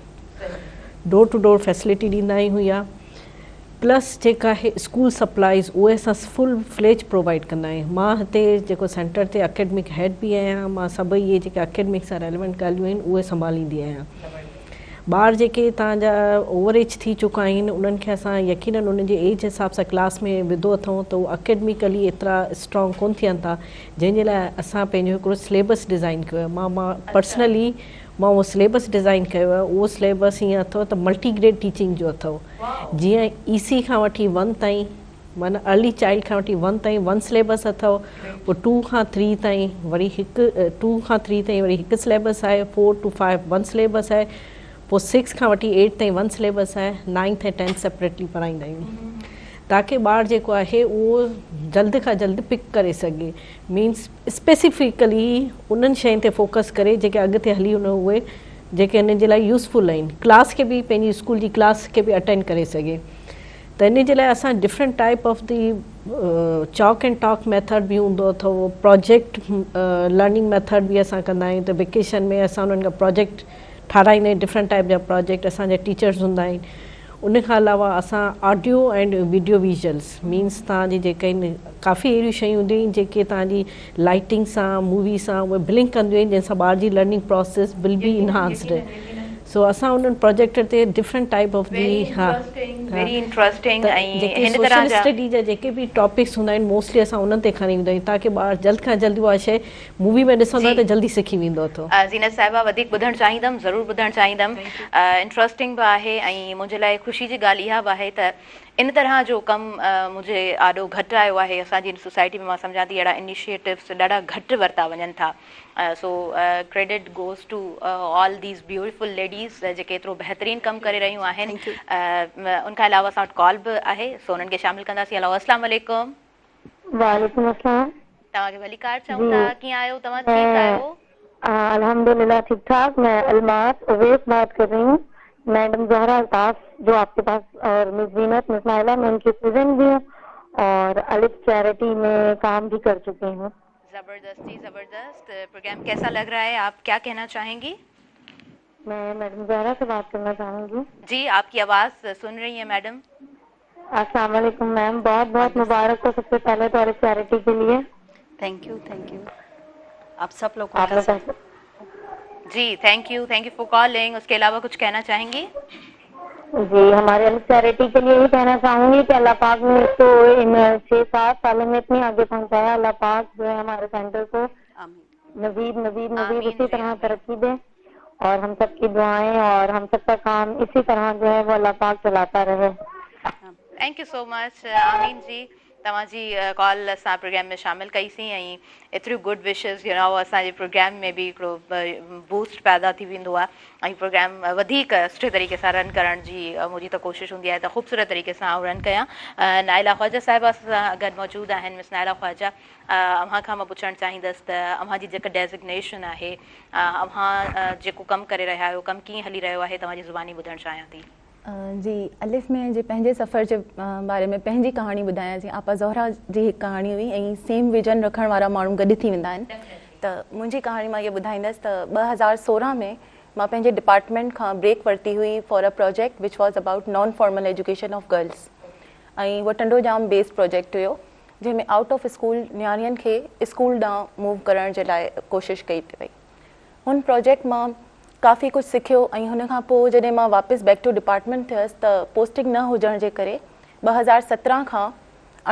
ڊور ٽو ڊور فيسلٽي ڏيندا آهيون يا پلس جيڪا آهي اسڪول سپلائيز اهي اسان فل فليج پرووائيڊ ڪندا آهيون مان هتي جيڪو سينٽر تي اڪيڊمڪ هيڊ به آهيان مان سڀئي اهي جيڪي اڪيڊمڪ سان ريليونٽ ڳالهيون آهن اهي سنڀاليندي آهيان ٻار جيڪي توهان جا اوور ايج ٿي چڪا آهن انهن کي اسان يقينن انهن جي ايج حساب سان ڪلاس ۾ وڌو اٿئون ته هو اڪيڊميڪلي ايترا اسٽرانگ ڪونه ٿين ٿا جنهن جي لاء اسان پنهنجو هڪڙو سليبس ڊزائين ڪيو آهي مان مان پرسنلي مان اهو سليبس ڊزائين ڪيو آهي اهو سليبس ائين اٿو ته ملٽي گريڊ ٽيچنگ جو اٿو جيئن اي سي کان وٺي ون تائين معنيٰ ارلي چائلڊ کان وٺي ون تائين ون سليبس اٿو پوء ٽو کان ٿري تائين وري هڪ ٽو کان ٿري تائين وري هڪ سليبس آهي four to five one syllabus آهي پوء سڪس کان وٺي ايٽ تائين ون سليبس آهي نائنٿ ۽ ٽينٿ سيپريٽلي پڙهائيندا آهيون تاڪه ٻار جيڪو آهي اهو جلد کان جلد پڪ ڪري سگهي مينس اسپيسيفڪلي انهن شين تي فوڪس ڪري جيڪي اڳتي هلي ان اهي جيڪي انهن جي لاء يوزفل آهن ڪلاس کي به پنهنجي اسڪول جي ڪلاس کي به اٽينڊ ڪري سگهي ته ان جي لاء اسان different type of the chalk and talk method به هوندو اٿو پروجيڪٽ لرننگ ميٿڊ به اسان ڪندا آهيون ته ويڪيشن ۾ اسان انهن کان پروجيڪٽ ٺاراهيندا آهيون ڊفرنٽ ٽائپ جا پروجيڪٽ اسان جا ٽيچرز هوندا آهن ان کان علاوه اسان audio and video vessels means توهان جي جيڪا آهن ڪافي اهڙيون شيون هونديون آهن جيڪي توهان جي لائٽنگ سان مووي سان اهي بلنڪ ڪنديون آهن جنهن سان ٻار جي learning process will be enhanced. سو اسان انهن پروجيڪٽر تي ڊفرنٽ ٽائپ آف the ها ويري انٽرسٽنگ ته ۽ جيڪي هن طرح سوشل جا اسٽڊي جا جيڪي به ٽاپڪس هوندا آهن موسٽلي اسان انهن تي کڻي ويندا آهيون تاڪه ٻار جلد کان جلد اها شيء مووي ۾ ڏسندو جي آهي ته جلدي سکي ويندو اٿو. زينت صاحبه وڌيڪ ٻڌڻ چاهيندم ضرور ٻڌڻ چاهيندم انٽرسٽنگ به آهي ۽ منهنجي لاء خوشي جي ڳالهه اها به آهي ته ان طرح جو ڪم منهنجي آڏو گهٽ آيو آهي اسان جي سوسائٽي ۾ مان سمجهان ٿي اهڙا انيشيٽوز ڏاڍا گهٽ ورتا وڃن ٿا so credit goes to all these beautiful ladies جيڪي ايترو بهترين ڪم ڪري رهيون آهن ان کان علاوه اسان وٽ ڪال به آهي سو انهن کي شامل ڪنداسين هلو اسلام عليڪم. وعليڪم السلام. توهان کي ڀليڪار چئون جي ٿا ڪيئن آهيو توهان ٺيڪ مين آهيو. الحمدلله ٺيڪ ٺاڪ مين الماس اويس بات ڪر رهي هون ميڊم زهره الطاف جو آپ ڪي پاس اور مس زينت مس نائله مين ان ڪي اسٽوڊنٽ بهي هون اور الف چيرٽي مين ڪام بهي ڪر چڪي هون. زبردست جي زبردست پروگرام ڪيسا لگ رها هي آپ ڪيا ڪهنا چاهينگي. مين ميڊم زهره سي بات ڪرنا چاهونگي. جي آپ ڪي آواز سن رهي هي ميڊم. السلام عليڪم ميم بهت بهت مبارڪ هو سب سي پهلي تو الف چيرٽي ڪي ليي. Thank you thank you آپ سب لوگون آپ کا. لوگ جي thank you thank you for calling اس ڪي علاوه ڪجهه ڪهنا چاهينگي. جي هماري الف چيرٽي ڪي ليي يهي ڪهنا چاهونگي ڪي الله پاڪ ني اس ڪو ان 6 7 سالون مين اتني آگي پهنچايا الله پاڪ جو هي هماري سينٽر ڪو مزيد مزيد مزيد آمين اسي جي طرح آمين. ترقي the اور هم سب ڪي دعائين اور هم سب ڪا ڪام اسي طرح جو هي وو الله پاڪ چلاتا رهي. Thank you سو مچ آمين جي توهان جي ڪال اسان پروگرام ۾ شامل ڪئي سين ۽ ايتريون گڊ وشز يو نو اسان جي پروگرام ۾ به هڪڙو بوسٽ پيدا ٿي ويندو آهي ۽ پروگرام وڌيڪ سٺي طريقي سان رن ڪرڻ جي منهنجي ته ڪوشش هوندي آهي ته خوبصورت طريقي سان آئون رن ڪيان نائلا خواجه صاحبه سان گڏ موجود آهن مس نائلا خواجه اوهان کان مان پڇڻ چاهيندس ته اوهان جي جيڪا ڊيزگنيشن آهي اوهان جيڪو ڪم ڪري رهيا آهيو ڪم ڪيئن هلي رهيو آهي توهان جي زباني ٻڌڻ چاهيان ٿي. جي الف ۾ جي پنهنجي سفر جي باري ۾ پنهنجي ڪهاڻي ٻڌايان جيئن آپا زهره جي هڪ ڪهاڻي هئي ۽ سيم ويزن رکڻ وارا ماڻهو گڏ ٿي ويندا آهن ته منهنجي ڪهاڻي مان اها ٻڌائيندس ته 2016 ۾ مان پنهنجي ڊپارٽمينٽ کان بريڪ ورتي هئي for a project which was about non formal education of girls ۽ اهو ٽنڊو ڄام بيسڊ پروجيڪٽ هيو جنهن ۾ آئوٽ آف اسڪول نياڻين کي اسڪول ڏانهن موو ڪرڻ جي لاء ڪوشش ڪئي پئي وئي. هن پروجيڪٽ مان ڪافي ڪجهه سکيو ۽ هن کان پوء جڏهن مان واپس بيڪ ٽو ڊپارٽمينٽ ٿيس ته پوسٽنگ نه هجڻ جي ڪري 2017 کان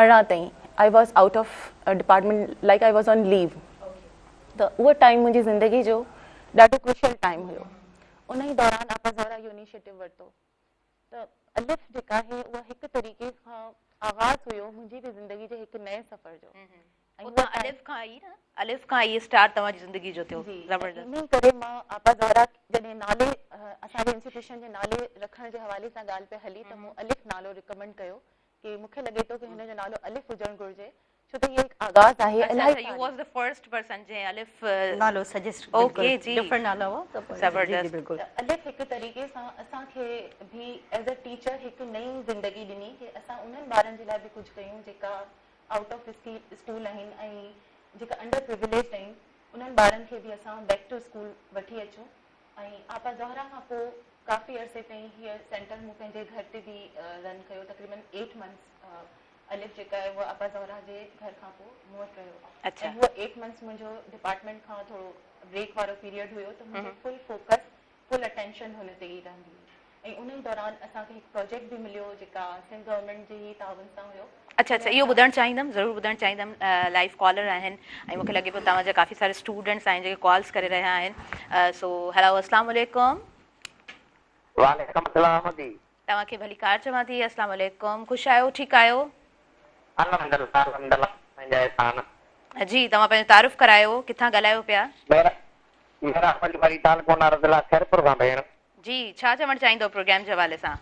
18 تائين I was out of department like I was on leave ته اهو ٽائيم منهنجي زندگي جو ڏاڍو ڪروشل ٽائيم هيو ان ئي دوران آپا زهره اهو انيشيٽو ورتو ته الف جيڪا آهي اها هڪ طريقي کان آغاز هيو منهنجي به زندگي جي هڪ نئين سفر جو ۽ اتان الف کان ئي نه الف کان ئي اسٽارٽ توهان جي زندگي جو ٿيو جي زبردست. انهي ڪري مان آپا زهره جڏهن نالي اسان جي انسٽيٽيوشن جي نالي رکڻ جي حوالي سان ڳالهه پئي هلي ته مون الف نالو ريڪمنڊ ڪيو ڪي مون کي لڳي ٿو ڪي هن جو نالو الف هجڻ گهرجي ڇو ته هي هڪ آغاز آهي الاهي اڇا you was the first person جنهن الف نالو سجيسٽ اوڪي جي ڊفرنٽ نالا هئا ته پوء جي جي زبردست بلڪل. ته الف هڪ طريقي سان اسان کي به ايز ا ٽيچر هڪ نئين زندگي ڏني ڪي اسان انهن ٻارن جي لاء به ڪجهه ڪيون جيڪا آئوٽ آف اسڪول آهن ۽ جيڪا انڊر پريوليجڊ آهن انهن ٻارن کي به اسان بيڪ ٽو اسڪول وٺي اچون ۽ آپا زهره کان پوء ڪافي عرصي تائين هيء سينٽر مون پنهنجي گهر تي به رن ڪيو تقريبن ايٽ منٿس الف جيڪا آهي اها آپا زهره جي گهر کان پوء مون وٽ رهيو اڇا. ۽ هوء ايٽ منٿس منهنجو ڊپارٽمينٽ کان ٿورو بريڪ وارو پيريڊ هيو ته منهنجو فل فوڪس فل اٽينشن هن تي ئي رهندي هئي ۽ ان ئي دوران اسان کي هڪ پروجيڪٽ به مليو جيڪا سنڌ گورنمينٽ جي ئي تعاون سان هيو. اڇا اڇا اهو ٻڌڻ چاهيندم ضرور ٻڌڻ چاهيندم لائيو ڪالر آهن ۽ مونکي لڳي پيو توهان جا ڪافي سارا اسٽوڊنٽس آهن جيڪي ڪالز ڪري رهيا آهن سو هيلو اسلام عليڪم. وعليڪم السلام جي. توهان کي ڀليڪار چوان ٿي. اسلام عليڪم خوش آهيو ٺيڪ آهيو. الحمدلله الحمدلله سائين جا احسان. جي توهان پنهنجو تعارف ڪرايو ڪٿان ڳالهايو پيا. ميرا علي مري تعلقو نارو ضلع خيرپور کان ڀيڻ. جي ڇا چوڻ چاهيندو پروگرام جي حوالي سان.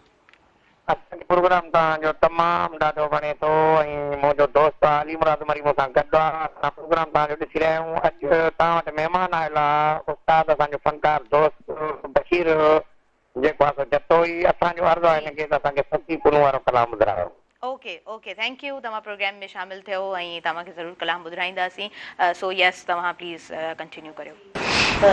اسان کي پروگرام توهان جو تمام ڏاڍو وڻي ٿو ۽ منهنجو دوست علي مراد مري مون سان گڏ آ اسان پروگرام توهان جو ڏسي رهيا آهيون اڄ توهان وٽ مهمان آيل آ استاد اسان جو فنڪار دوست بشير جيڪو آ سو جتوئي اسان جو عرض آ هن کي ته اسان کي سچي پنهون وارو ڪلام ٻڌرايو. اوڪي اوڪي thank you توهان پروگرام ۾ شامل ٿيو ۽ توهان کي ضرور ڪلام ٻڌرائينداسين سو يس توهان پليز ڪنٽينيو ڪريو. ته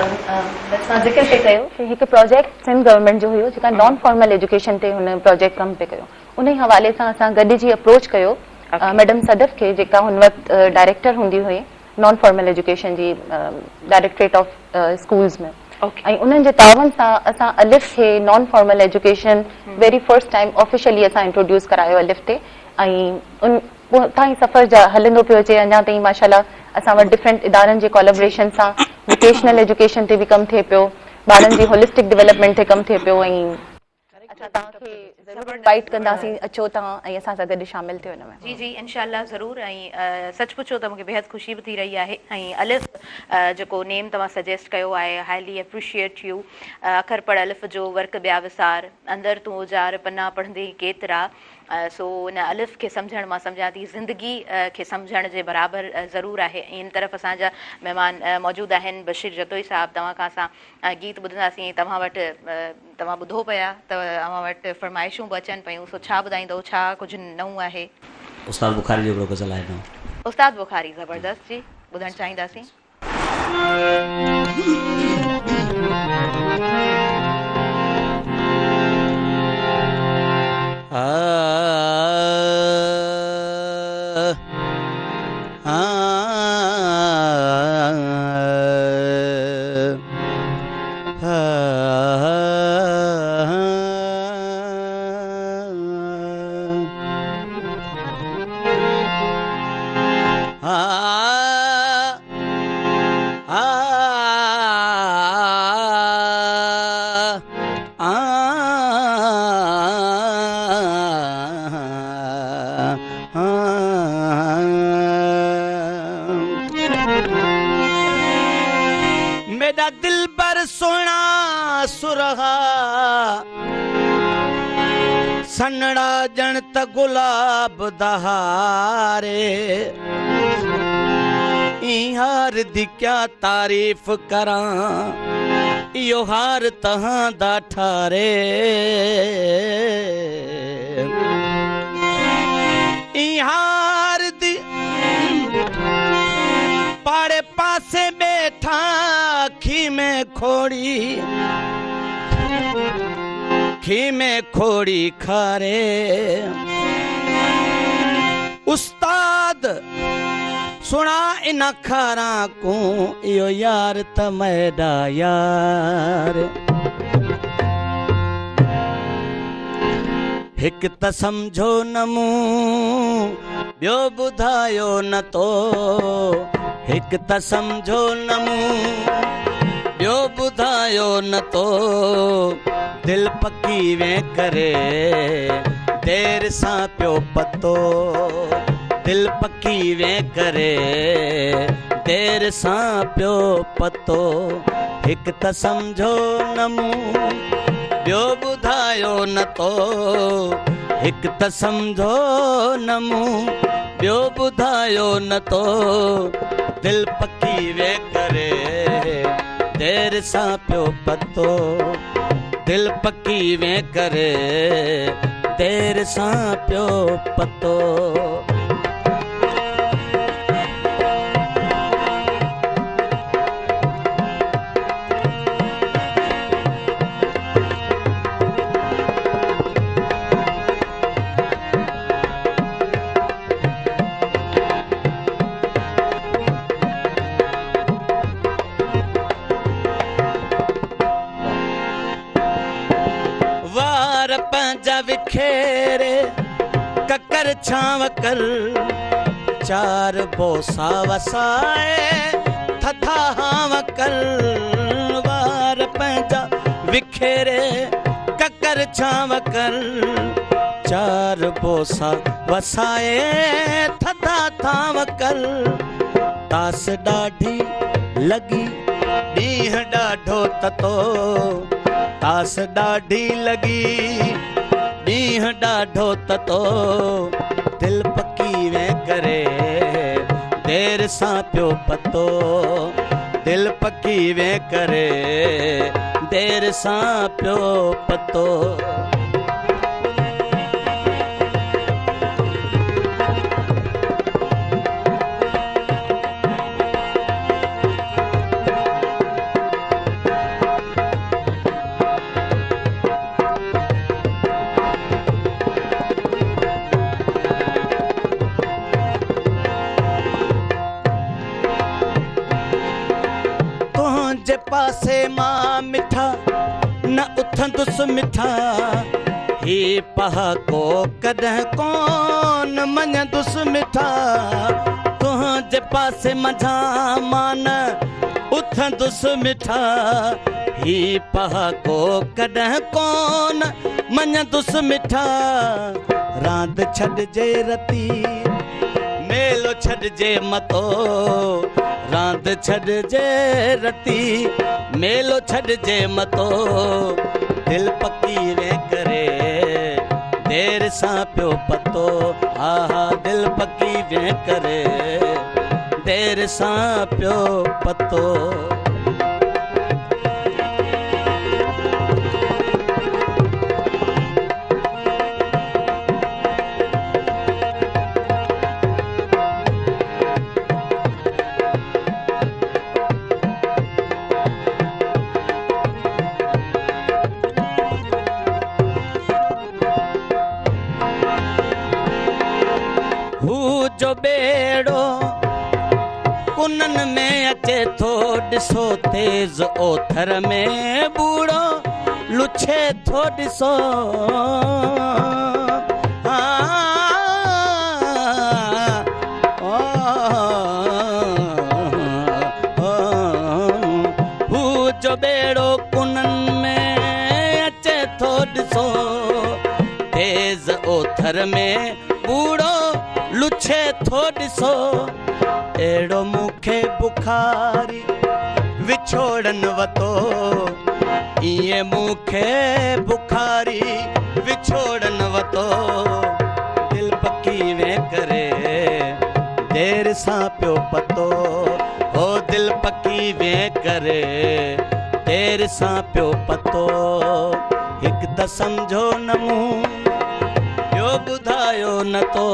بس مان ذڪر پئي ڪيو ته هڪ پروجيڪٽ سنڌ گورنمينٽ جو هيو جيڪا نان فارمل ايجوڪيشن تي هن پروجيڪٽ ڪم پئي ڪيو انهي حوالي سان اسان گڏجي اپروچ ڪيو ميڊم صدف کي جيڪا هن وقت ڊائريڪٽر هوندي هئي نان فارمل ايجوڪيشن جي ڊائريڪٽريٽ آف اسڪولز ۾ ۽ انهن جي تعاون سان اسان الف کي non formal education very first time officially اسان انٽروڊيوس ڪرايو الف تي ۽ ان اتان ئي سفر جا هلندو پيو اچي اڃا تائين ماشاء الله اسان وٽ ڊفرنٽ ادارن جي ڪولابريشن سان ووڪيشنل ايجوڪيشن تي به ڪم ٿئي پيو ٻارن جي هولسٽڪ ڊولپمينٽ تي ڪم ٿئي پيو ۽ اسان توهان کي ضرور انوائيٽ ڪنداسين اچو توهان ۽ اسان سان گڏ شامل ٿيو ان ۾. جي جي انشاء الله ضرور ۽ سچ پڇو ته مونکي بيحد خوشي به ٿي رهي آهي ۽ الف جيڪو نيم توهان سجيسٽ ڪيو آهي هائلي اپريشيئيٽ يو اکر پڙ الف جو ورق ٻيا وسار اندر تون اجار پنا پڙهندين ڪيترا سو ان الف کي سمجهڻ مان سمجهان ٿي زندگي کي سمجهڻ جي برابر ضرور آهي ۽ هن طرف اسان جا مهمان موجود آهن بشير جتوئي صاحب توهان کان اسان گيت ٻڌنداسين ۽ توهان وٽ توهان ٻڌو پيا ته اوهان وٽ فرمائشون به اچن پيون سو ڇا ٻڌائيندؤ ڇا ڪجهه نئون آهي. استاد بخاري جو هڪڙو غزل آهي نئون. استاد بخاري زبردست جي ٻڌڻ چاهينداسين. ميڏا دلبر سهڻا سرها سنهڙا ڄڻ ته گلاب دا هار اين هار the ڪيا تعريف ڪران اهو هار تهان دا ٺاري اين هار the پاڙي پاسي ٻيٺا خيمي کوڙي خيمي کوڙي کاري استاد سڻا ان کاران ڪون اهو يار ته ميڏا يار هڪ ته سمجهو نه مون ٻيو ٻڌايو نه تو هڪ ته سمجهو نه مون ٻيو ٻڌايو نه تو دل پڪي وين ڪري دير سان پيو پتو دل پڪي وين ڪري دير سان پيو پتو هڪ ته سمجهو نه مون ٻيو ٻڌايو نه تو هڪ ته سمجهو نه مون ٻيو ٻڌايو نه تو دل پڪي وي ڪري دير سان پيو پتو دل پڪي وي ڪري دير سان پيو پتو. وار پنهنجا وکيري ڪڪر ڇانو ڪر چار بوسا وسائي ٿڌا هانء ڪر وار پنهنجا وکيري ڪڪر ڇانو ڪر چار بوسا وسائي ٿڌا ٿانو ڪر تاس ڏاڍي لڳي ڏينهن ڏاڍو تتو تاس ڏاڍي لڳي ڏينهن ڏاڍو تتو دل پڪي وين ڪري دير سان پيو پتو دل پڪي وين ڪري دير سان پيو پتو. تنهنجي پاسي مان اٿندس مٺا. هي پهاڪو ڪڏهن ڪون مڃندس مٺا. تنهنجي پاسي منجهان مان نه اٿندس مٺا. هي پهاڪو ڪڏهن ڪون مڃندس مٺا. راند ڇڏجي رتي ميلو ڇڏجي متو. راند ڇڏجي رتي ميلو ڇڏجي متو. دل پڪي وين ڪري دير سان پيو پتو. ها ها دل پڪي وين ڪري دير سان پيو پتو. هو جو ٻيڙو ڪنن ۾ اچي ٿو ڏسو تيز اوٿر ۾ ٻوڙو لڇي ٿو ڏسو. هو جو ٻيڙو ڪنن ۾ اچي ٿو ڏسو تيز اوٿر ۾ ٻوڙو لڇي ٿو ڏسو. اهڙو مون کي بخاري وڇوڙن وتو. ائين مون کي بخاري وڇوڙن وتو. دل پڪي وين ڪري دير سان پيو پتو. هو دل پڪي وين ڪري دير سان پيو پتو. هڪ ته سمجهو نه مون ٻيو ٻڌايو نه تو.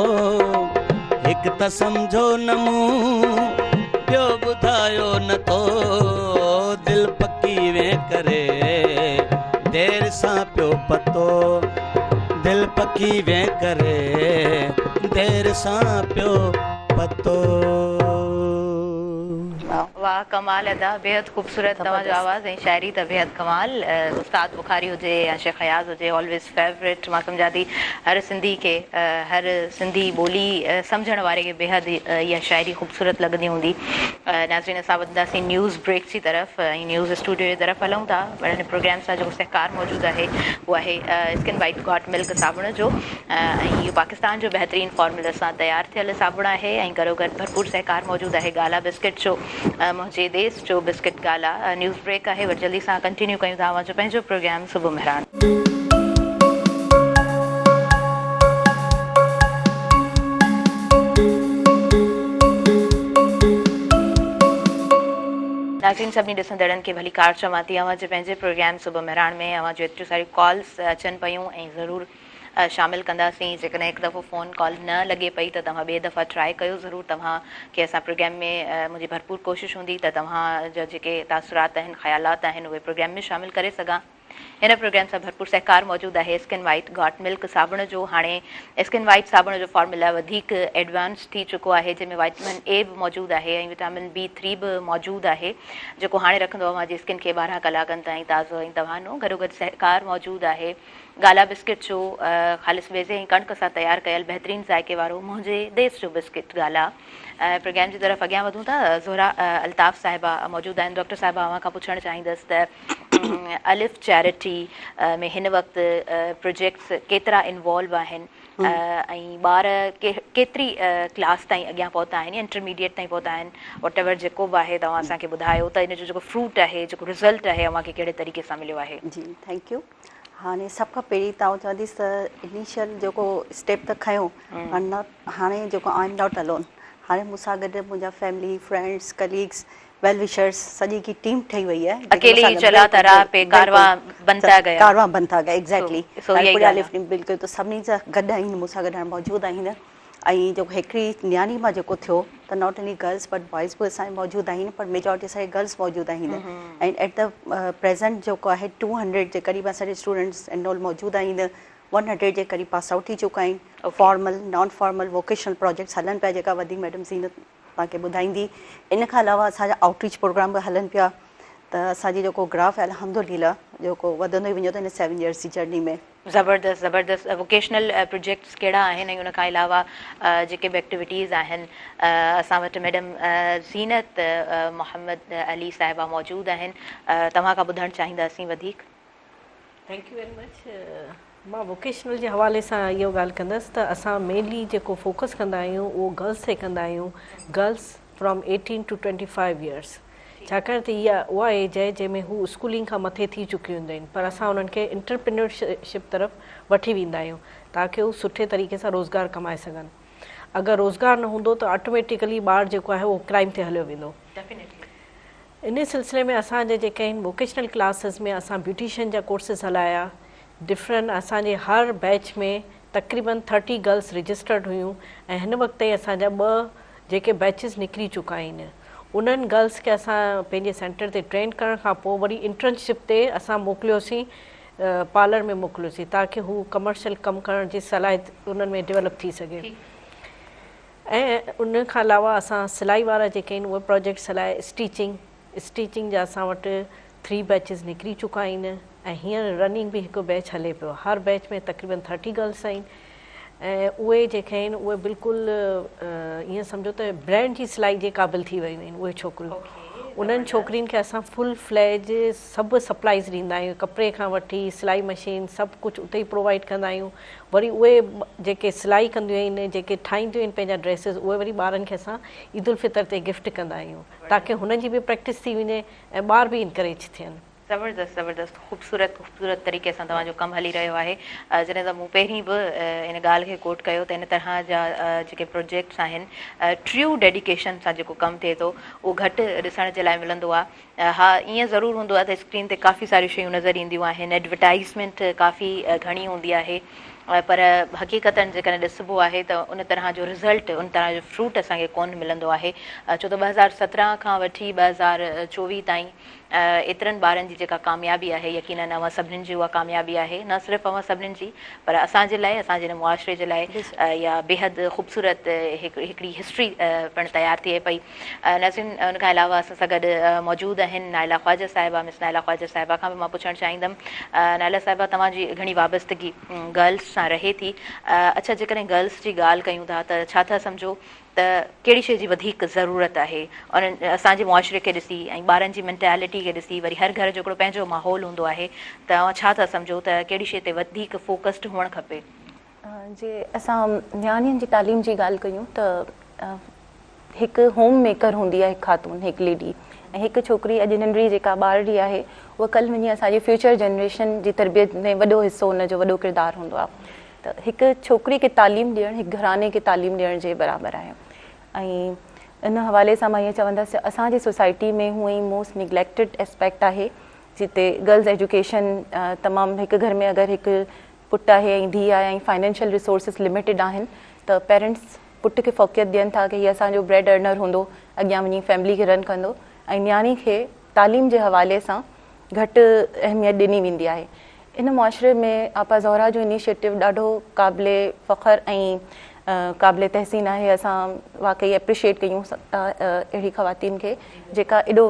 هڪ ته سمجهو نه مون ٻيو ٻڌايو نه تو. دل پڪي وين ڪري دير سان پيو پتو. دل پڪي وين ڪري دير سان پيو پتو. واھ ڪمال ادا بيحد خوبصورت توهان جو آواز ۽ شاعري ته بيحد ڪمال استاد بخاري هجي يا شيخ اياز هجي آلويز فيورٽ مان سمجهان ٿي هر سنڌي کي هر سنڌي ٻولي سمجهڻ واري کي بيحد اها شاعري خوبصورت لڳندي هوندي ناظرين اسان وڌنداسين نيوز بريڪ جي طرف ۽ نيوز اسٽوڊيو جي طرف هلون ٿا پر هن پروگرام سان جيڪو سهڪار موجود آهي اهو آهي اسڪن وائيٽ گاٽ ملڪ صابڻ جو ۽ اهو پاڪستان جو بهترين فارمولا سان تيار ٿيل صابڻ آهي ۽ گڏوگڏ ڀرپور سهڪار موجود آهي گالا بسڪٽ جو منهنجي ديس جو بسڪٽ گالا نيوز بريڪ آهي وري جلدي سان ڪنٽينيو ڪيون ٿا اوهان جو پنهنجو پروگرام صبح مهراڻ. ناظرين سڀني ڏسندڙن کي ڀليڪار چوان ٿي اوهان جي پنهنجي پروگرام صبح مهراڻ ۾ اوهان جون ايتريون ساريون ڪالز اچن پيون ۽ ضرور شامل ڪنداسين جيڪڏهن هڪ دفعو فون ڪال نه لڳي پئي ته توهان ٻئي دفعا ٽرائي ڪيو ضرور توهان کي اسان پروگرام ۾ منهنجي ڀرپور ڪوشش هوندي ته توهان جا جيڪي تاثرات آهن خيالات آهن اهي پروگرام ۾ شامل ڪري سگهان هن پروگرام سان ڀرپور سهڪار موجود آهي اسڪن وائيٽ گاٽ ملڪ صابڻ جو هاڻي اسڪن وائيٽ صابڻ جو فارمولا وڌيڪ ايڊوانس ٿي چڪو آهي جنهن ۾ وائٽمن اي به موجود آهي ۽ وٽامن بي ٿري به موجود آهي جيڪو هاڻي رکندو اوهان جي اسڪن کي 12 ڪلاڪن تائين تازو ۽ توانو گڏوگڏ سهڪار موجود آهي گالا بسڪٽ جو خالص بيضي ۽ ڪڻڪ سان تيار ڪيل بهترين ذائقي وارو منهنجي ديس جو بسڪٽ گالا پروگرام جي طرف اڳيان وڌون ٿا زهره الطاف صاحبه موجود آهن ڊاڪٽر صاحبه اوهان کان پڇڻ چاهيندس ته الف چيرٽي ۾ هن وقت پروجيڪٽس ڪيترا انوالو آهن ۽ ٻار ڪيتري ڪلاس تائين اڳيان پهتا آهن يا انٽرميڊيٽ تائين پهتا آهن واٽ ايور جيڪو به آهي توهان اسان کي ٻڌايو ته ان جو جيڪو فروٽ آهي جيڪو رزلٽ آهي اوهان کي ڪهڙي طريقي سان مليو آهي. جي thank you هاڻي سڀ کان پهرين ته آئون چونديس ته انيشل جيڪو اسٽيپ ته کنيو پر نه هاڻي جيڪو I am not alone هاڻي مون سان گڏ منهنجا family friends colleagues well wishers سڄي هڪ ٽيم ٺهي وئي آهي اڪيلي هي چلا ٿا راهه پي ڪاروان بنتا گيا ڪاروان بنتا گيا ايگزيڪٽلي پوري الف ٽيم بلڪل ته سڀني سان گڏ آهن مون سان گڏ هاڻي موجود آهن ۽ جيڪو هڪڙي نياڻي مان جيڪو ٿيو ته not only girls but boys به اسان موجود آهن پر ميجارٽي اسان جي گرلس موجود آهن ۽ ايٽ the present جيڪو آهي ٽو هنڊريڊ جي قريب اسان جي اسٽوڊنٽس انرول موجود آهن ون هنڊريڊ جي قريب پاس آئوٽ ٿي چڪا آهن formal non formal vocational projects هلن پيا جيڪا وڌيڪ ميڊم زينت توهان کي ٻڌائيندي ان کان علاوه اسان جا آئوٽ ريچ پروگرام به هلن پيا ته اسان جي جيڪو گراف آهي الحمدلله جيڪو وڌندو ئي وڃي ٿو هن سيون يرز جي جرني ۾. زبردست زبردست ووڪيشنل پروجيڪٽس ڪهڙا آهن ۽ ان کان علاوه جيڪي به ايڪٽيوٽيز آهن اسان وٽ ميڊم زينت محمد علي صاحبه موجود آهن توهان کان ٻڌڻ چاهينداسين وڌيڪ. Thank you very much مان ووڪيشنل جي حوالي سان اهو ڳالهه ڪندس ته اسان مينلي جيڪو فوڪس ڪندا آهيون اهو گرلس تي ڪندا آهيون girls from 18 to 25 years ڇاڪاڻ ته اها اها ايج آهي جنهن ۾ هو اسڪولنگ کان مٿي ٿي چڪيون هونديون آهن پر اسان انهن کي انٽرپرينيورشپ طرف وٺي ويندا آهيون تاڪه هو سٺي طريقي سان روزگار ڪمائي سگهن اگر روزگار نه هوندو ته آٽوميٽيڪلي ٻار جيڪو آهي اهو ڪرائيم تي هليو ويندو انهي سلسلي ۾ اسان جا جيڪي آهن ووڪيشنل ڪلاسز ۾ اسان بيوٽيشن جا ڪورسز هلايا ڊفرنٽ اسان جي هر بيچ ۾ تقريبن ٿرٽي گرلس رجسٽرڊ هيون ۽ هن وقت تائين اسان جا ٻه جيڪي بيچز نڪري چڪا آهن انهن گرلس کي اسان پنهنجي سينٽر تي ٽرين ڪرڻ کان پوء وري انٽرنشپ تي اسان موڪليوسين پارلر ۾ موڪليوسين تاڪه هو ڪمرشل ڪم ڪرڻ جي صلاحيت انهن ۾ ڊولپ ٿي سگهي ۽ ان کان علاوه اسان سلائي وارا جيڪي آهن اهي پروجيڪٽس هلايا اسٽيچنگ اسٽيچنگ جا اسان وٽ ٿري بيچز نڪري چڪا آهن ۽ هينئر رننگ به هڪ بيچ هلي پيو هر بيچ ۾ تقريبن ٿرٽي گرلس آهن ۽ اهي جيڪي آهن اهي بلڪل ائين سمجهو ته برانڊ جي سلائي جي قابل ٿي ويون آهن اهي ڇوڪريون انهن ڇوڪرين کي اسان فل فليج سڀ سپلائيز ڏيندا آهيون ڪپڙي کان وٺي سلائي مشين سڀ ڪجهه اتي ئي پرووائيڊ ڪندا آهيون وري اهي جيڪي سلائي ڪنديون آهن جيڪي ٺاهينديون آهن پنهنجا ڊريسز اهي وري ٻارن کي اسان عيدالفطر تي گفٽ ڪندا آهيون تاڪه هنن جي به پريڪٽس ٿي وڃي ۽ ٻار به انڪريج ٿين. زبردست زبردست خوبصورت خوبصورت طريقي سان توهان جو ڪم هلي رهيو آهي جڏهن ته مون پهرين به ان ڳالهه کي ڪوٽ ڪيو ته ان طرح جا جيڪي پروجيڪٽس آهن ٽريو ڊيڊيڪيشن سان جيڪو ڪم ٿئي ٿو اهو گهٽ ڏسڻ جي لاء ملندو آهي ها ائين ضرور هوندو آهي ته اسڪرين تي ڪافي ساريون شيون نظر اينديون آهن ايڊورٽائزمينٽ ڪافي گهڻي هوندي آهي پر حقيقتن جيڪڏهن ڏسبو آهي ته ان طرح جو رزلٽ ان طرح جو فروٽ اسان کي ڪونه ملندو آهي ڇو ته 2017 کان وٺي 2024 تائين ايترن ٻارن جي جيڪا ڪاميابي آهي يقينن اوهان سڀنين جي اها ڪاميابي آهي نه صرف اوهان سڀنين جي پر اسان جي لاء اسان جي هن معاشري جي لاء اها بيحد خوبصورت هڪڙي هسٽري پڻ تيار ٿئي پئي ناظرين ان کان علاوه اسان سان گڏ موجود آهن نائله خواجه صاحبه مس نائله خواجه صاحبه کان به مان پڇڻ چاهيندم نائله صاحبه توهان جي گهڻي وابستگي گرلس سان رهي ٿي اڇا جيڪڏهن گرلس جي ڳالهه ڪيون ٿا ته ڇا ٿا سمجهو ته ڪهڙي شيء جي وڌيڪ ضرورت آهي انهن اسان جي معاشري کي ڏسي ۽ ٻارن جي مينٽيلٽي کي ڏسي وري هر گهر جو هڪڙو پنهنجو ماحول هوندو آهي ته اوهان ڇا ٿا سمجهو ته ڪهڙي شيء تي وڌيڪ فوڪسڊ هئڻ کپي؟ جي اسان نياڻين جي تعليم جي ڳالهه ڪيون ته هڪ هوم ميڪر هوندي آهي هڪ خاتون هڪ ليڊي ۽ هڪ ڇوڪري اڄ ننڍڙي جيڪا ٻارڙي آهي اها ڪلهه وڃي اسان جي فيوچر جنريشن جي تربيت ۾ وڏو حصو ان جو وڏو ڪردار هوندو آهي ته هڪ ڇوڪري کي تعليم ڏيڻ هڪ گهراڻي کي تعليم ڏيڻ جي برابر آهي ۽ ان حوالي سان مان ائين چوندس ته اسان جي سوسائٽي ۾ هونئن ئي موسٽ نگليڪٽيڊ اسپيڪٽ آهي جتي گرلز ايجوڪيشن تمام هڪ گهر ۾ اگر هڪ پٽ آهي ۽ ڌيء آهي ۽ فائنينشل ريسورسز لميٽيڊ آهن ته پيرنٽس پٽ کي فوقيت ڏين ٿا ڪه هي اسان جو بريڊ ارنر هوندو اڳيان وڃي فيملي کي رن ڪندو ۽ نياڻي کي تعليم جي حوالي سان گهٽ اهميت ڏني ويندي آهي ان معاشري ۾ آپا زهرا جو انيشيٽو ڏاڍو قابل فخر ۽ قابل تحسين آهي اسان واقعي اپريشيٽ ڪيون ٿا اهڙي خواتين کي جيڪا ايڏو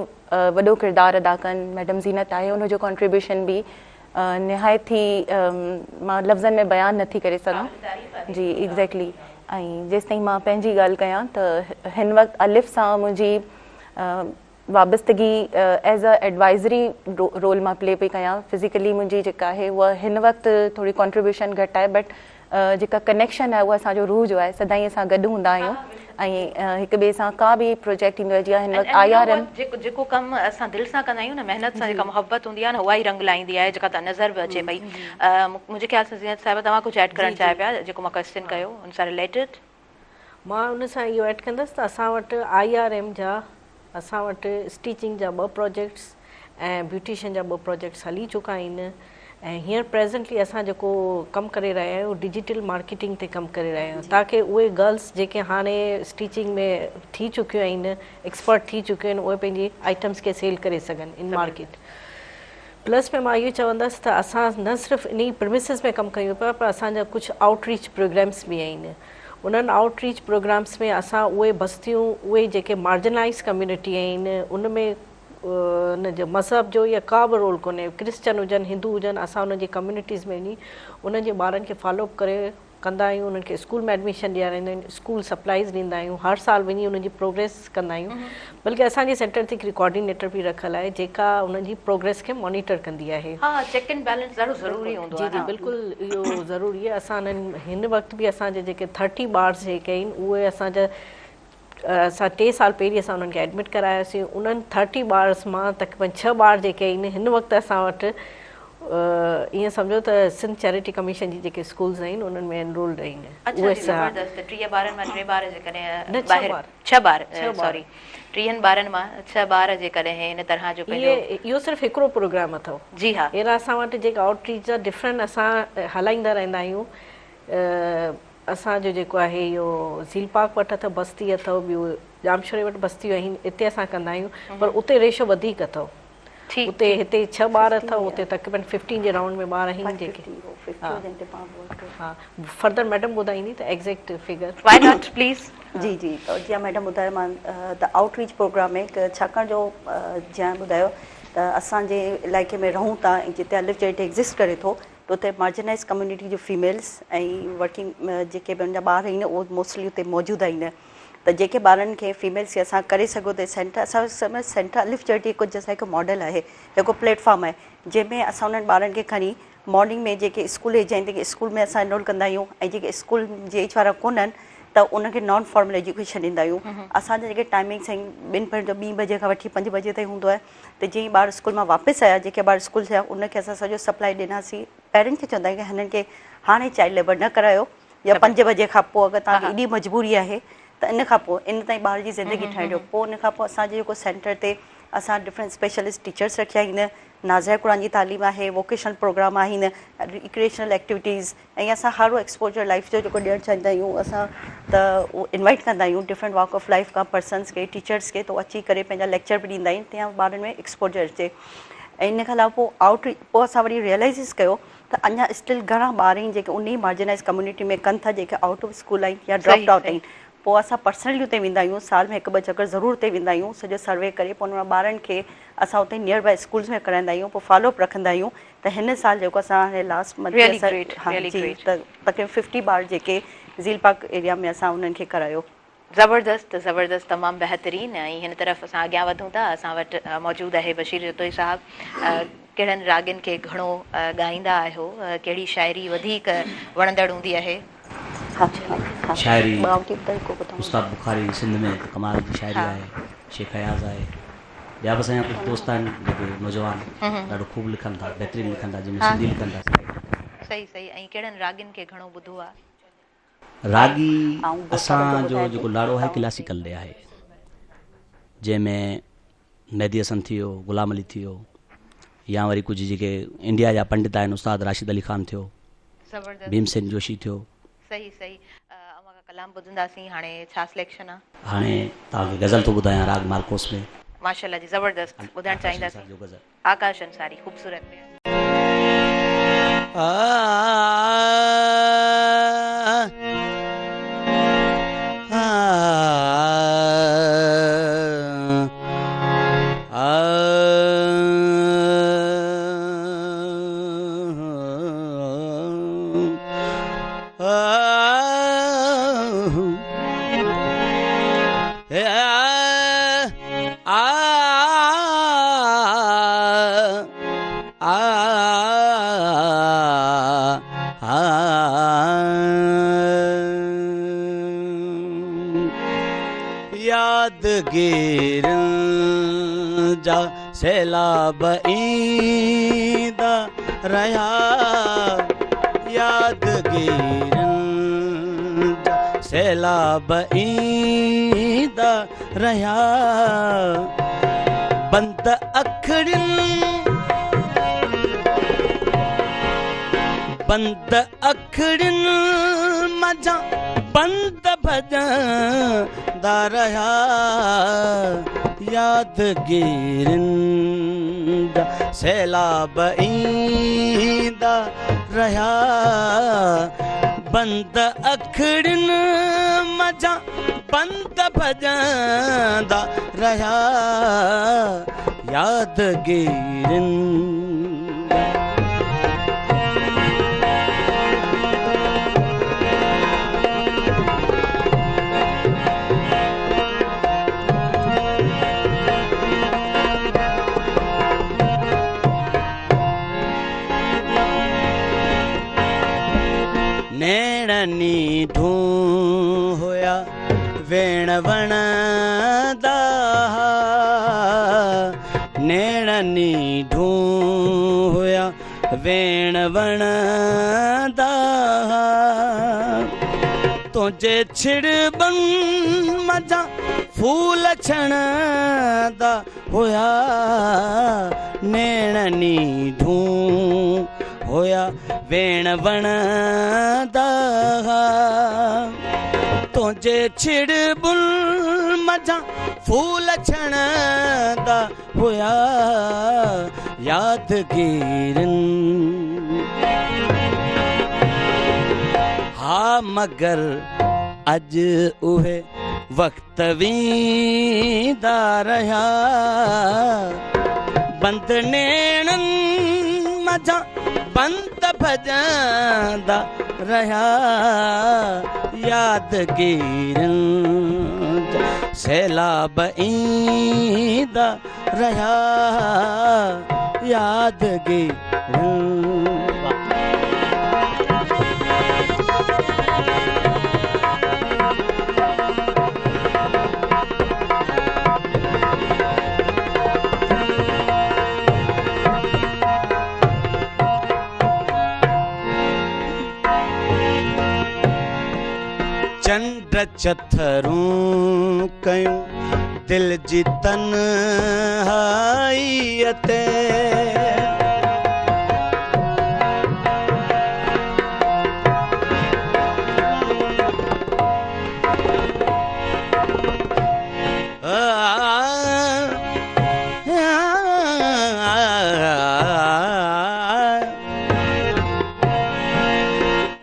وڏو ڪردار ادا ڪن ميڊم زينت آهي ان جو ڪنٽريبيوشن به نهايت ئي مان لفظن ۾ بيان نه ٿي ڪري سگهان جي ايگزيڪٽلي ۽ جيستائين مان پنهنجي ڳالهه ڪيان ته هن وقت الف سان منهنجي وابستگي ايز ا ايڊوائزري رول مان پلي پئي ڪيان فزيڪلي منهنجي جيڪا آهي اها هن وقت ٿوري ڪنٽريبيوشن گهٽ آهي بٽ جيڪا ڪنيڪشن آهي اها اسان جو روح جو آهي سدائين اسان گڏ هوندا آهيون ۽ هڪ ٻئي سان ڪا به پروجيڪٽ ايندو آهي جيئن هن وقت I R M جيڪو ڪم اسان دل سان ڪندا آهيون نه محنت سان جيڪا محبت هوندي آهي نه اها ئي رنگ لائيندي آهي جيڪا نظر به اچي پئي منهنجي خيال سان زينت صاحبه توهان ڪجهه ايڊ ڪرڻ چاهيو پيا جيڪو مان ڪويسچن ڪيو ان سان رليٽيڊ. مان ان سان اهو ايڊ ڪندس ته اسان وٽ I R M جا اسان وٽ اسٽيچنگ جا ٻه پروجيڪٽس ۽ بيوٽيشن جا ٻه پروجيڪٽس هلي چڪا آهن ۽ هينئر پريزنٽلي اسان جيڪو ڪم ڪري رهيا آهيون ڊجيٽل مارڪيٽنگ تي ڪم ڪري رهيا آهيون تاڪه اهي گرلس جيڪي هاڻي اسٽيچنگ ۾ ٿي چڪيون آهن ايڪسپرٽ ٿي چڪيون آهن اهي پنهنجي آئٽمس کي سيل ڪري سگهن ان مارڪيٽ پلس ۾ مان اهو چوندس ته اسان نه صرف انهي پرمسز ۾ ڪم ڪيون پيا پر اسان جا ڪجهه آئوٽ ريچ پروگرامس به آهن انهن آئوٽ ريچ پروگرامس ۾ اسان اهي بستيون اهي جيڪي مارجنلائز ڪميونٽي آهن ان ۾ ان جو مذهب جو يا ڪا به رول ڪونهي ڪرسچن هجن هندو هجن اسان انهن جي ڪميونٽيز ۾ وڃي انهن جي ٻارن کي فالو اپ ڪري ڪندا آهيون انهن کي اسڪول ۾ ايڊميشن ڏيارائيندا آهيون اسڪول سپلائيز ڏيندا آهيون هر سال وڃي انهن جي پروگريس ڪندا آهيون بلڪه اسان جي سينٽر تي هڪڙي ڪوآرڊينيٽر به رکيل آهي جيڪا انهن جي پروگريس کي مانيٽر ڪندي آهي. ها چيڪ اينڊ بيلنس ڏاڍو ضروري هوندو آهي. جي جي بلڪل اهو ضروري آهي اسان انهن هن وقت به اسان جا جيڪي ٿرٽي ٻار جيڪي آهن اهي اسان جا اسان ٽي سال پهرين اسان انهن کي ايڊمٽ ڪراياسين انهن ٿرٽي ٻارس مان تقريبن ڇهه ٻار جيڪي آهن هن وقت اسان وٽ ائين سمجهو ته سنڌ چيرٽي ڪميشن جي جيڪي اسڪولز آهن انهن ۾ انرولڊ آهن. اڇا جي زبردست 30 ٻارن مان 3 ٻار جيڪڏهن ٻاهر 6 ٻار سوري 30 ٻارن مان 6 ٻار جيڪڏهن ان طرح جو پنهنجو اهو صرف هڪڙو پروگرام اٿو. جي ها. اهڙا اسان وٽ جيڪا آئوٽ ريچ جا ڊفرنٽ اسان هلائيندا رهندا آهيون. اسان جو جيڪو آهي اهو زيل پارڪ وٽ اٿو بستي اٿو ٻيو ڄامشوري وٽ بستيون آهن اتي اسان ڪندا آهيون پر اتي ريشو وڌيڪ اٿو اتي هتي ڇهه ٻار اٿو اتي تقريبن ففٽين جي رائونڊ ۾ ٻار آهن جيڪي ها فردر ميڊم ٻڌائيندي ته exact figure. Why not please. جي جي جيئن ميڊم ٻڌايو مان ته آئوٽ ريچ پروگرام ۾ ڇاڪاڻ جو جيئن ٻڌايو ته اسان جنهن علائقي ۾ رهون ٿا ۽ جتي الف چيرٽي ايگزسٽ ڪري ٿو ته اتي مارجنائيز ڪميونٽي جون فيميلز ۽ ورڪنگ جيڪي به ان جا ٻار آهن اهي موسٽلي اتي موجود آهن ته جيڪي ٻارن کي فيميلز کي اسان ڪري سگهون ته سينٽر اسان جو سينٽر الف چيرٽي هڪ جيسا هڪ ماڊل آهي هڪ پليٽ فارم آهي جنهن ۾ اسان انهن ٻارن کي کڻي مارننگ ۾ جيڪي اسڪول ايج آهن تنهن کي اسڪول ۾ اسان انرول ڪندا آهيون ۽ جيڪي اسڪول جي ايج وارا ڪونهن ته انهن کي نان فارمل ايجوڪيشن ڏيندا آهيون اسان جا جيڪي ٽائمنگس آهن ٻن پهر جو ٻين بجي کان وٺي پنج بجي تائين هوندو آهي ته جيئن ئي ٻار اسڪول مان واپس آيا جيڪي ٻار اسڪول ٿيا ان کي اسان سڄو سپلائي ڏناسين پيرنٽس کي چوندا آهيون ڪه هنن کي هاڻي چائلڊ ليبر نه ڪرايو يا پنج بجي کان پوء اگر توهان کي ايڏي مجبوري آهي ته ان کان پوء ان تائين ٻار جي زندگي ٺاهي ڏيو پوء ان کان پوء اسان جي جيڪو سينٽر تي اسان ڊفرنٽ اسپيشلسٽ ٽيچرس رکيا آهن ناظره قرآن جي تعليم آهي ووڪيشنل پروگرام آهن ريڪريشنل ايڪٽيوٽيز ۽ اسان هر اهو ايڪسپوجر لائيف جو جيڪو ڏيڻ چاهيندا آهيون اسان ته اهو انوائيٽ ڪندا آهيون ڊفرنٽ واڪ آف لائيف کان پرسنس کي ٽيچرس کي ته اچي ڪري پنهنجا ليڪچر به ڏيندا آهن تيئن ٻارن ۾ ايڪسپوجر اچي ۽ ان کان علاوه پوء آئوٽ ريچ پوء اسان وري ريئلائيز ڪيو ته اڃا اسٽل گهڻا ٻار آهن جيڪي انهي مارجنائيز ڪميونٽي ۾ ڪن ٿا جيڪي آئوٽ آف اسڪول آهن يا ڊراپڊ آئوٽ آهن پوء اسان پرسنلي اتي ويندا آهيون سال ۾ هڪ ٻه چڪر ضرور اتي ويندا آهيون سڄو سروي ڪري پوء انهن ٻارن کي اسان اتي نيئر بائي اسڪولز ۾ ڪرائيندا آهيون پوء فالو اپ رکندا آهيون ته هن سال جيڪو اسان هاڻي لاسٽ منٿ Really great, really جي great. ته تقريبن ففٽي ٻار جيڪي زيل پارڪ ايريا ۾ اسان انهن کي ڪرايو. زبردست زبردست تمام بهترين ۽ هن طرف اسان اڳيان وڌون ٿا اسان وٽ موجود آهي بشير جتوئي صاحب ڪهڙن راڳين کي گهڻو ڳائيندا آهيو ڪهڙي شاعري وڌيڪ وڻندڙ هوندي آهي. شاعري استاد بخاري سنڌ ۾ ته ڪمال جي شاعري آهي شيخ اياز آهي ٻيا به اسان جا ڪجهه دوست آهن جيڪي نوجوان ڏاڍو خوب لکن ٿا بهترين لکن ٿا جنهن ۾ سنڌي لکن ٿا سرائيڪي لکن ٿا. صحيح صحيح ۽ ڪهڙن راڳين کي گهڻو ٻڌو آ؟ راڳي اسان جو جيڪو لاڙو آهي ڪلاسيڪل ڏي آهي جنهن ۾ مهدي حسن ٿي ويو غلام علي ٿي ويو يا وري ڪجهه جيڪي انڊيا جا پنڊت آهن استاد راشد علي خان ٿيو ڀيم سين جوشي ٿيو. صحيح صحيح اوهان کان ڪلام ٻڌنداسين هاڻي ڇا سليڪشن آ. هاڻي توهان کي غزل ٿو ٻڌايان راڳ مالڪوس ۾. ماشاءالله جي زبردست ٻڌڻ چاهينداسين آڪاش انصاري خوبصورت. يادگيرين جا سيلاب ايندا رهيا يادگيرين جا سيلاب ايندا رهيا بند اکڙين بند اکڙين منجهان بند ڀڄندا رهيا يادگيرين جا سيلاب ايندا رهيا. بند اکڙين منجهان بند ڀڄندا رهيا يادگيرين جا. نيڻ نيڍون هيا ويڻ وڻندا ها نيڻ نيڍون هيا ويڻ وڻندا ها تنهنجي ڇڙٻن منجهان ڦول ڇڻندا هيا نيڻ نيڍون هيا ويڻ وڻندا ها تنهنجي ڇڙٻن منجهان ڦول ڇڻندا هيا يادگيرين ها مگر اڄ اهي وقت ته ويندا رهيا بند نيڻن منجهان بند ڀڄندا رهيا يادگيرين جا سيلاب ايندا رهيا يادگيرين. چنڊ چٿرون ڪيون دل جي تنهائيء تي.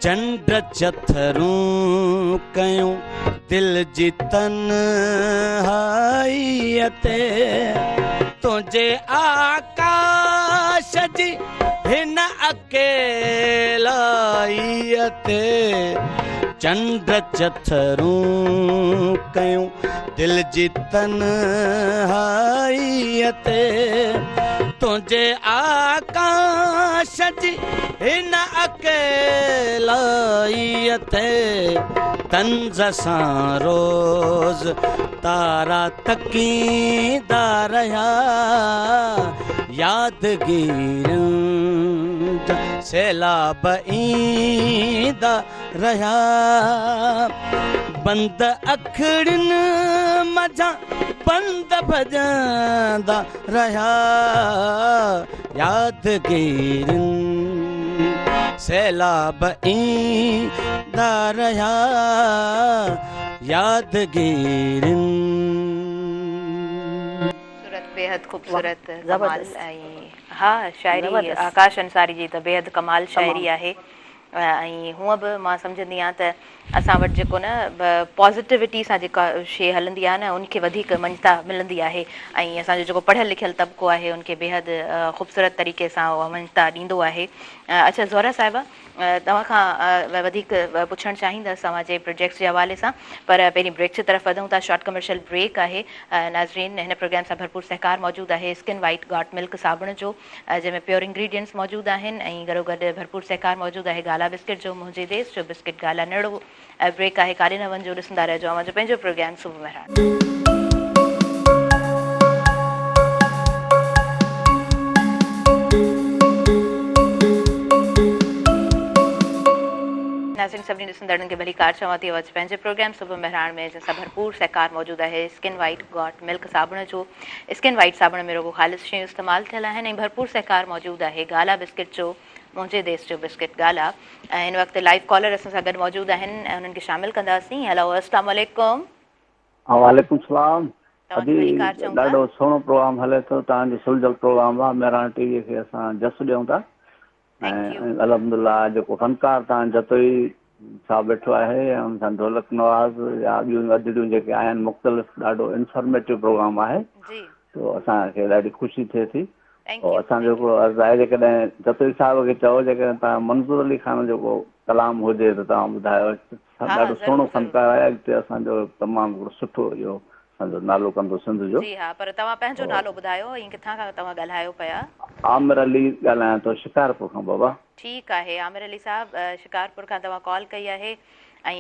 چنڊ چٿرون ڪيون دل جي تنهائيء تي تنهنجي آڪاش جي هن اڪيلائيء تي چنڊ چٿرون ڪيون دل جي تنهائيء تي تنهنجي آڪاش جي هن اڪيلائيء تي طنز سان روز تارا تڪيندا رهيا يادگيرين جا سيلاب ايندا رهيا بند اکڙين منجهان بند ڀڄندا رهيا يادگيرين سيلاب ايندا رهيا يادگيرين. خوبصورت بيحد خوبصورت ڪمال ۽ ها شاعري آڪاش انصاري جي ته بيحد ڪمال شاعري آهي ۽ هونء به مان سمجهندي آهيان ته اسان وٽ جيڪو نه پازيٽيوٽي سان جيڪا شيء هلندي آهي نه ان کي وڌيڪ مڃتا ملندي آهي ۽ اسان جو جيڪو پڙهيل لکيل طبقو آهي ان کي بيحد خوبصورت طريقي سان اها مڃتا ڏيندو آهي. اڇا زهره صاحبه توهان کان وڌيڪ پڇڻ چاهيندس اوهان جي پروجيڪٽس جي حوالي سان پر پهرين بريڪ جي طرف وڌون ٿا شارٽ ڪمرشل بريڪ آهي ناظرين هن پروگرام سان ڀرپور سهڪار موجود آهي اسڪن وائيٽ گاٽ ملڪ صابڻ جو جنهن ۾ پيور انگريڊينٽس موجود آهن ۽ گڏوگڏ ڀرپور سهڪار موجود آهي گالا بسڪٽ جو منهنجي ديس جو بسڪٽ گالا نڙو بريڪ آهي ڪاڏي نه وڃجو ڏسندا رهجو اوهان جو پنهنجو پروگرام صبح مهراڻ. ناظرين سڀني ڏسندڙن کي ڀليڪار چوان ٿي اوهان پنهنجي پروگرام صبح مهراڻ ۾ جنهن سان ڀرپور سهڪار موجود آهي اسڪن وائيٽ گاٽ ملڪ صابڻ جو اسڪن وائيٽ صابڻ ۾ رڳو خالص شيون استعمال ٿيل آهن ۽ ڀرپور سهڪار موجود آهي گالا بسڪٽ جو منهنجي ديس جو بسڪٽ گالا ۽ هن وقت لائيو ڪالر اسان سان گڏ موجود آهن ۽ انهن کي شامل ڪنداسين هيلو اسلام عليڪم. وعليڪم السلام ادي ڏاڍو سهڻو پروگرام هلي ٿو توهان جو سلجهيل پروگرام آ مهراڻ ٽي وي کي اسان جس ڏيون ٿا ۽ الحمدلله جيڪو فنڪار توهان جتوئي صاحب ويٺو آهي ۽ ان سان ڍولڪ نواز يا ٻيون ادڙيون جيڪي آهن مختلف ڏاڍو انفارميٽو پروگرام آهي تو اسان کي ڏاڍي خوشي ٿئي ٿي او اسان جو هڪڙو عرض آهي جيڪڏهن جتوئي صاحب کي چئو جيڪڏهن توهان منظور علي خان جو ڪو ڪلام هجي ته توهان ٻڌايو ڏاڍو سهڻو فنڪار آهي اڳتي اسان جو تمام هڪڙو سٺو اهو اسان جو نالو ڪندو سنڌ جو. جي ها پر توهان پنهنجو نالو ٻڌايو ۽ ڪٿان کان توهان ڳالهايو پيا. عامر علي ڳالهايان ٿو شڪارپور کان بابا. ٺيڪ آهي عامر علي صاحب شڪارپور کان توهان ڪال ڪئي آهي ۽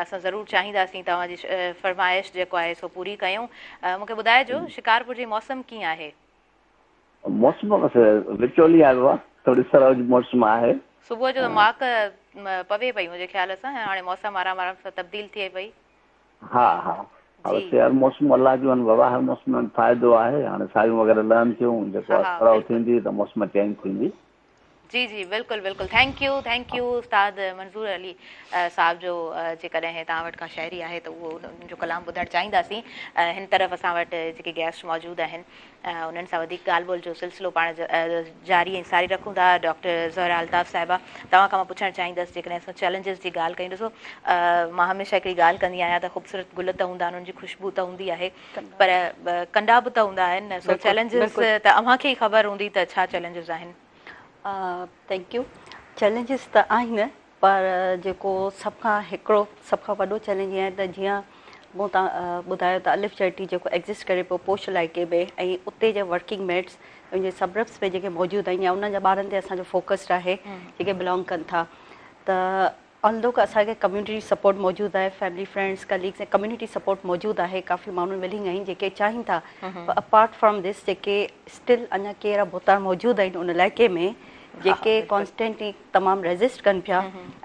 اسان ضرور چاهينداسين توهان جي فرمائش جيڪو آهي سو پوري ڪيون مون کي ٻڌائجو شڪارپور جي موسم ڪيئن آهي. موسم بس وچولي آهي بابا ٿوري سرء جي موسم آهي. صبح جو ته ماڪ پوي پئي منهنجي خيال سان ۽ هاڻي موسم آرام آرام سان تبديل ٿئي پئي. ها ها بس يار موسم الله جون آهن بابا هر موسم ۾ فائدو آهي هاڻي سايون وغيره لهن ٿيون جيڪو آهي سرء ٿيندي ته موسم چينج ٿيندي. جي جي بلڪل بلڪل thank you thank you استاد منظور علي صاحب جو جيڪڏهن توهان وٽ ڪا شاعري آهي ته اهو ان جو ڪلام ٻڌڻ چاهينداسين هن طرف اسان وٽ جيڪي گيسٽ موجود آهن انهن سان وڌيڪ ڳالهه ٻولهه جو سلسلو پاڻ جاري ۽ ساري رکون ٿا. ڊاڪٽر زهره الطاف صاحبه توهان کان مان پڇڻ چاهيندس جيڪڏهن اسان چئلينجز جي ڳالهه ڪيون ڏسو مان هميشه هڪڙي ڳالهه ڪندي آهيان ته خوبصورت گل ته هوندا آهن انهن جي خوشبو ته هوندي آهي پر ڪنڊا به ته هوندا آهن نه سو چئلينجز ته اوهان کي ئي خبر هوندي ته ڇا چئلينجز آهن. Thank you challenges ته آهن پر جيڪو سڀ کان هڪڙو سڀ کان وڏو چئلينج هي آهي ته جيئن مون تان ٻڌايو ته الف چيرٽي جيڪو ايگزسٽ ڪري پيو پوش علائقي ۾ ۽ اتي جا ورڪنگ ميٽس ان جي سبربس ۾ جيڪي موجود آهن يا انهن جا ٻارن تي اسان جو فوڪسڊ آهي جيڪي بلانگ ڪن ٿا ته آلدو اسان کي ڪميونٽي سپورٽ موجود آهي family friends colleagues ۽ community support موجود آهي ڪافي ماڻهو ولنگ آهن جيڪي چاهين ٿا پر اپارٽ فرام this جيڪي اسٽل اڃا ڪي اهڙا ڀوتار موجود آهن ان علائقي ۾ جيڪي ڪانسٽنٽلي تمام ريزسٽ ڪن پيا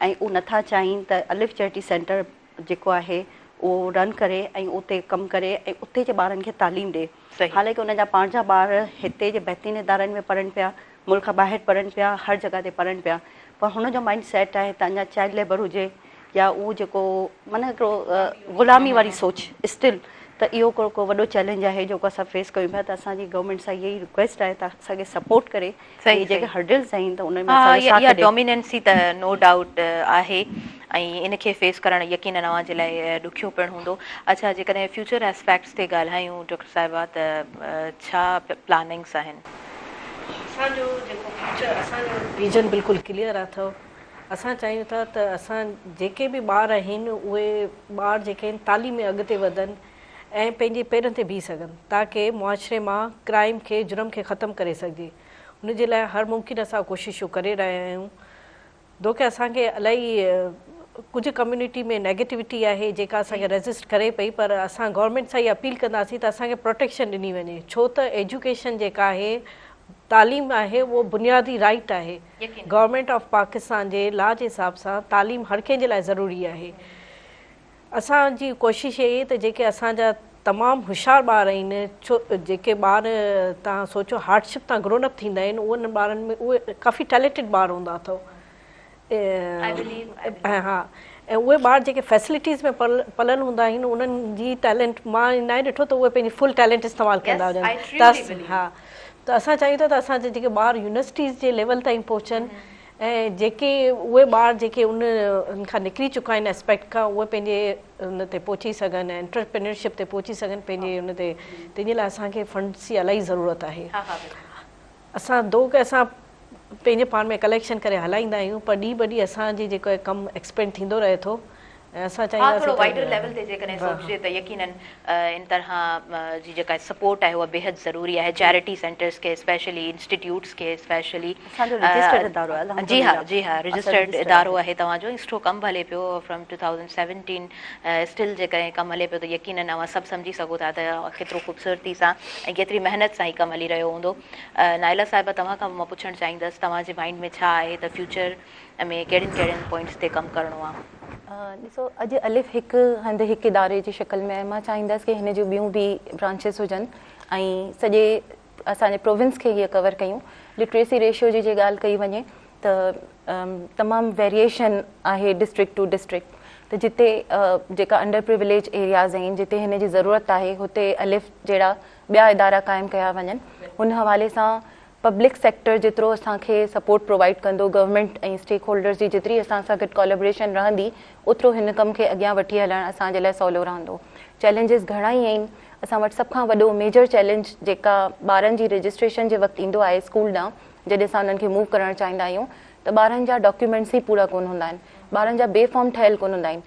۽ اهو نٿا چاهين ته الف چيرٽي سينٽر جيڪو آهي اهو رن ڪري ۽ اتي ڪم ڪري ۽ اتي جي ٻارن کي تعليم ڏي حالانڪه انهن جا پاڻ جا ٻار هتي جي بهترين ادارن ۾ پڙهن پيا ملڪ کان ٻاهر پڙهن پيا هر جڳهه تي پڙهن پيا پر هن جو مائنڊ سيٽ آهي ته اڃا چائلڊ ليبر هجي يا اهو جيڪو معنيٰ هڪڙو غلامي واري سوچ اسٽل ته اهو هڪڙو ڪو وڏو چئلينج آهي جيڪو اسان فيس ڪيون پيا ته اسان جي گورنمينٽ سان اها ئي رڪويسٽ آهي ته اسان کي سپورٽ ڪري ۽ جيڪي هرڊلز آهن ته انهن ۾ اسان جو ساٿ ڏي. اها ڊوميننسي ته نو ڊائوٽ آهي ۽ ان کي فيس ڪرڻ يقينن اوهان جي لاء ڏکيو پڻ هوندو. اڇا جيڪڏهن فيوچر اسپيڪٽس تي ڳالهايون ڊاڪٽر صاحبه ته ڇا پلاننگس آهن؟ اسان جو جيڪو فيوچر اسان جو ويزن بلڪل ڪليئر اٿو اسان چاهيون ٿا ته اسان جيڪي به ٻار آهن اهي ٻار جيڪي آهن تعليم ۾ اڳتي وڌن ۽ پنهنجي پيرن تي بيهي سگهن تاڪه معاشري مان ڪرائيم کي جرم کي ختم ڪري سگهجي ان جي لاء هر ممڪن اسان ڪوششون ڪري رهيا آهيون دوڪه اسان کي الاهي ڪجهه ڪميونٽي ۾ نيگيٽوٽي آهي جيڪا اسان کي ريزسٽ ڪري پئي پر اسان گورنمينٽ سان اها اپيل ڪنداسين ته اسان کي پروٽيڪشن ڏني وڃي ڇو ته ايجوڪيشن جيڪا آهي تعليم آهي اهو بنيادي رائيٽ آهي گورنمينٽ آف پاڪستان جي لا جي حساب سان تعليم هر ڪنهن جي لاء ضروري آهي اسان جي ڪوشش اهي آهي ته جيڪي اسان جا تمام هوشيار ٻار آهن ڇو جيڪي ٻار توهان سوچو هارڊشپ تان گرون اپ ٿيندا آهن انهن ٻارن ۾ اهي ڪافي ٽيلينٽيڊ ٻار هوندا اٿو ها ۽ اهي ٻار جيڪي فيسلٽيز ۾ پليل هوندا آهن انهن جي ٽيلنٽ مان ناهي ڏٺو ته اهي پنهنجي فل ٽيلنٽ استعمال ڪندا هجن ته ها ته اسان چاهيون ٿا ته اسان جا جيڪي ٻار يونيورسٽيز جي ليول تائين پهچن ۽ جيڪي اهي ٻار جيڪي ان کان نڪري چڪا آهن اسپيڪٽ کان اهي پنهنجي ان تي پهچي سگهن ۽ انٽرپرينيورشپ تي پهچي سگهن پنهنجي ان تي تنهن جي لاء اسان کي فنڊس جي الاهي ضرورت آهي اسان دوڪ اسان پنهنجي پاڻ ۾ ڪليڪشن ڪري هلائيندا آهيون پر ڏينهن به ڏينهن اسان جي جيڪو آهي ڪم ايڪسپينڊ ٿيندو رهي ٿو ۽ اسان ها چاهينداسين ٿورو ته وائيڊر ليول تي جيڪڏهن سوچجي ته يقينن ان طرح جي جيڪا سپورٽ آهي اها بيحد ضروري آهي چيرٽي سينٽرز کي اسپيشلي انسٽيٽيوٽس کي اسپيشلي اسان جو رجسٽرڊ ادارو آهي جي ها الحمدلله جي ها اسان رجسٽرڊ رجسٽرڊ ادارو آهي آهي توهان جو ۽ سٺو ڪم به هلي پيو فرام 2017 اسٽل جيڪڏهن ڪم هلي پيو ته يقينن اوهان سڀ سمجهي سگهو ٿا ته ڪيترو خوبصورتي سان ۽ ڪيتري محنت سان هي ڪم هلي رهيو هوندو. نائله صاحبه توهان کان به مان پڇڻ چاهيندس توهان جي مائنڊ ۾ ڇا آهي ته فيوچر ۾ ڪهڙين ڪهڙين پوائنٽس تي ڪم ڪرڻو آ. ڏسو اڄ الف هڪ هنڌ هڪ اداري جي شڪل ۾ آهي مان چاهيندس ڪي هن جون ٻيون به برانچز هجن ۽ سڄي اسان جي پروونس کي هيء ڪور ڪيون لٽريسي ريشو جي جي ڳالهه ڪئي وڃي ته تمام ويريئيشن آهي ڊسٽرڪٽ ٽو ڊسٽرڪٽ ته جتي جيڪا انڊر پريوليج ايرياز آهن جتي هن جي ضرورت آهي هتي الف جهڙا ٻيا ادارا قائم ڪيا وڃن ان حوالي سان پبلڪ سيڪٽر جيترو اسان کي سپورٽ پرووائيڊ ڪندو، گورنمينٽ ۽ اسٽيڪ هولڊرز جي جيتري اسان سان گڏ ڪولابريشن رهندي، اوترو هن ڪم کي اڳيان وٺي هلڻ اسان جي لاء سولو رهندو. چئلينجز گهڻا ئي آهن. اسان وٽ سڀ کان وڏو ميجر چئلينج جيڪا ٻارن جي رجسٽريشن جي وقت ايندو آهي اسڪول ڏانهن جڏهن اسان انهن کي موو ڪرڻ چاهيندا آهيون ته ٻارن جا ڊاڪيومينٽس ئي پورا ڪونه هوندا آهن. ٻارن جا بي فارم ٺهيل ڪونه هوندا آهن.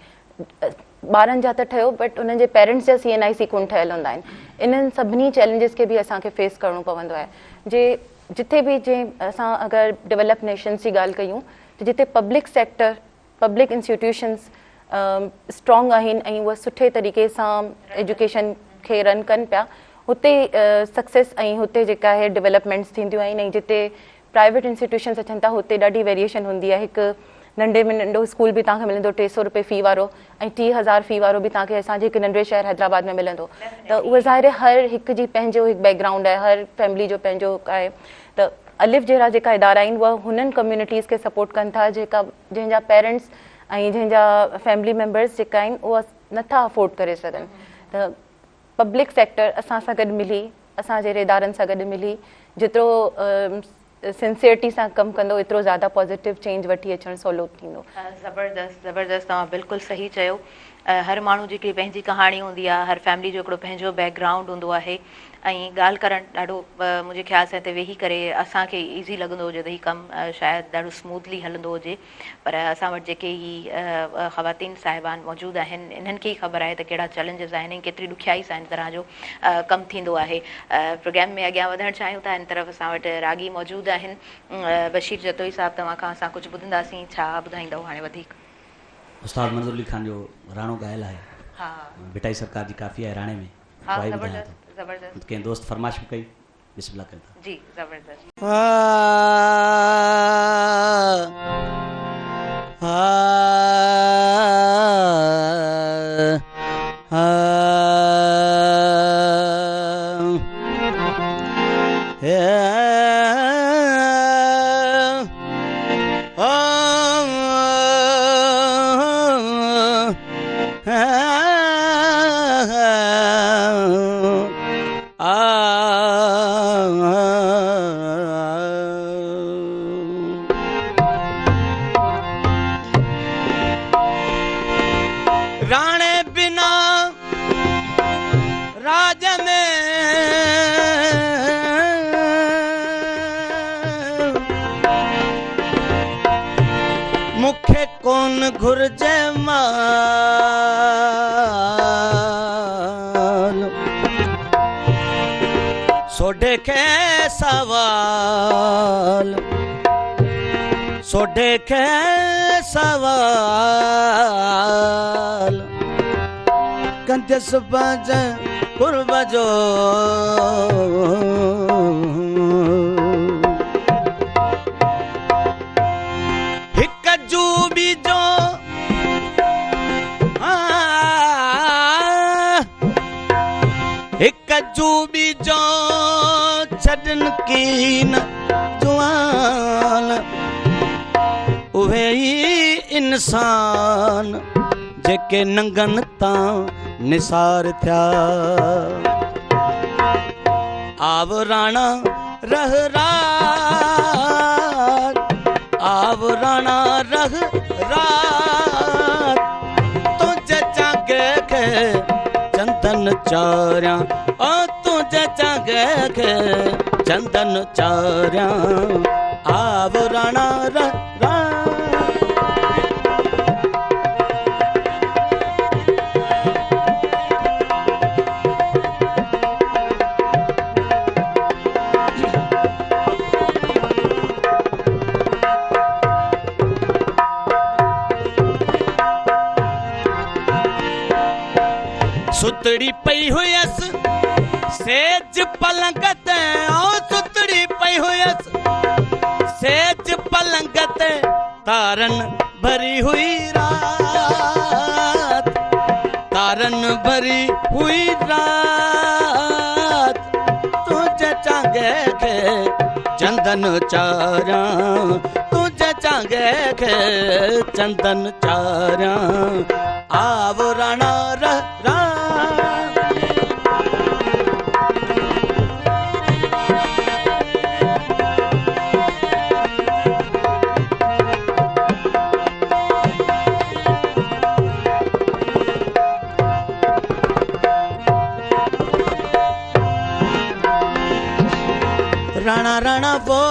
ٻارن جا ته ٺهيو بٽ انهن جي پيرنٽس جا سي اين آء سي ڪونه ٺهيل هوندا آهن. انهن سڀني چئلينجز کي به اسان کي فيس ڪرڻو پوندو آهي. جي جٿي به جي اسان اگر ڊولپ نيشنز جي ڳالهه ڪيون ته جتي public sector public institutions strong آهن ۽ اهي سٺي طريقي سان ايجوڪيشن کي رن ڪن پيا هتي سڪسيس ۽ هتي جيڪا آهي ڊولپمينٽس ٿينديون آهن ۽ جتي پرائيويٽ انسٽيٽيوشنس اچن ٿا هتي ڏاڍي ويريئيشن هوندي آهي هڪ ننڍي ۾ ننڍو اسڪول به توهان کي ملندو 300 روپيه في وارو ۽ 30,000 في وارو به توهان کي اسان جي هڪ ننڍڙي شهر حيدرآباد ۾ ملندو ته اهو ظاهر آهي هر هڪ جي پنهنجو هڪ بيڪ گرائونڊ آهي هر فيملي جو پنهنجو آهي ته الف جهڙا جيڪا ادارا آهن اهي هنن ڪميونٽيز کي سپورٽ ڪن ٿا جيڪا جنهن جا پيرنٽس ۽ جنهن جا فيملي ميمبرس جيڪا آهن اهي نٿا افورڊ ڪري سگهن ته پبلڪ سيڪٽر اسان سان گڏ ملي اسان جهڙي ادارن سان گڏ ملي جيترو سنسيئرٽي سان ڪم ڪندو ايترو زياده پازيٽو چينج وٺي اچڻ سولو ٿيندو. زبردست زبردست توهان بلڪل صحيح چيو هر ماڻهو جي هڪڙي پنهنجي ڪهاڻي هوندي آهي هر فيملي جو هڪڙو پنهنجو بيڪ گرائونڊ هوندو آهي ۽ ڳالهه ڪرڻ ڏاڍو منهنجي خيال سان هتي ويهي ڪري اسان کي ايزي لڳندو هجي ته هي ڪم شايد ڏاڍو سموٿلي هلندو هجي پر اسان وٽ جيڪي هي خواتين صاحبان موجود آهن انهن کي ئي خبر آهي ته ڪهڙا چئلينجز آهن ۽ ڪيتري ڏکيائي سان ان طرح جو ڪم ٿيندو آهي. پروگرام ۾ اڳيان وڌڻ چاهيون ٿا ان طرف اسان وٽ راڳي موجود آهن بشير جتوئي صاحب توهان کان اسان ڪجهه ٻڌنداسين ڇا ٻڌائيندؤ هاڻي وڌيڪ. استاد منظور علي خان جو راڻو ڳايل آهي ڀٽائي سرڪار جي ڪافي آهي راڻي ۾ اها ئي ٻڌايان ٿو ڪنهن دوست فرمائش به ڪئي. بسم الله ڪيون ٿا. جي زبردست. راڻي بنا راڄ ۾ مون کي ڪون گهرجي مال. سوڍي کي سوال سوڍي کي سوال ڪندس پنهنجي قرب جو هڪ جو ٻي جو هڪ جو ٻي جو ڇڏن ڪين جوان اهي ئي انسان جيڪي ننگن تان نثار ٿيا آو راڻا رهه رات آو راڻا رهه رات تنهنجي چانگي کي چندن چاريان او تنهنجي چانگي کي چندن چاريان آو راڻا رهه رات. ستڙي پئي هيس سيج پلنگ تي او ستڙي پئي هيس سيج پلنگ تي تارن ڀري هئي رات تارن ڀري هئي رات تنهنجي چانگي کي چندن چاريان تنهنجي چانگي کي چندن چاريان آو راڻا ره راڻا راڻا وو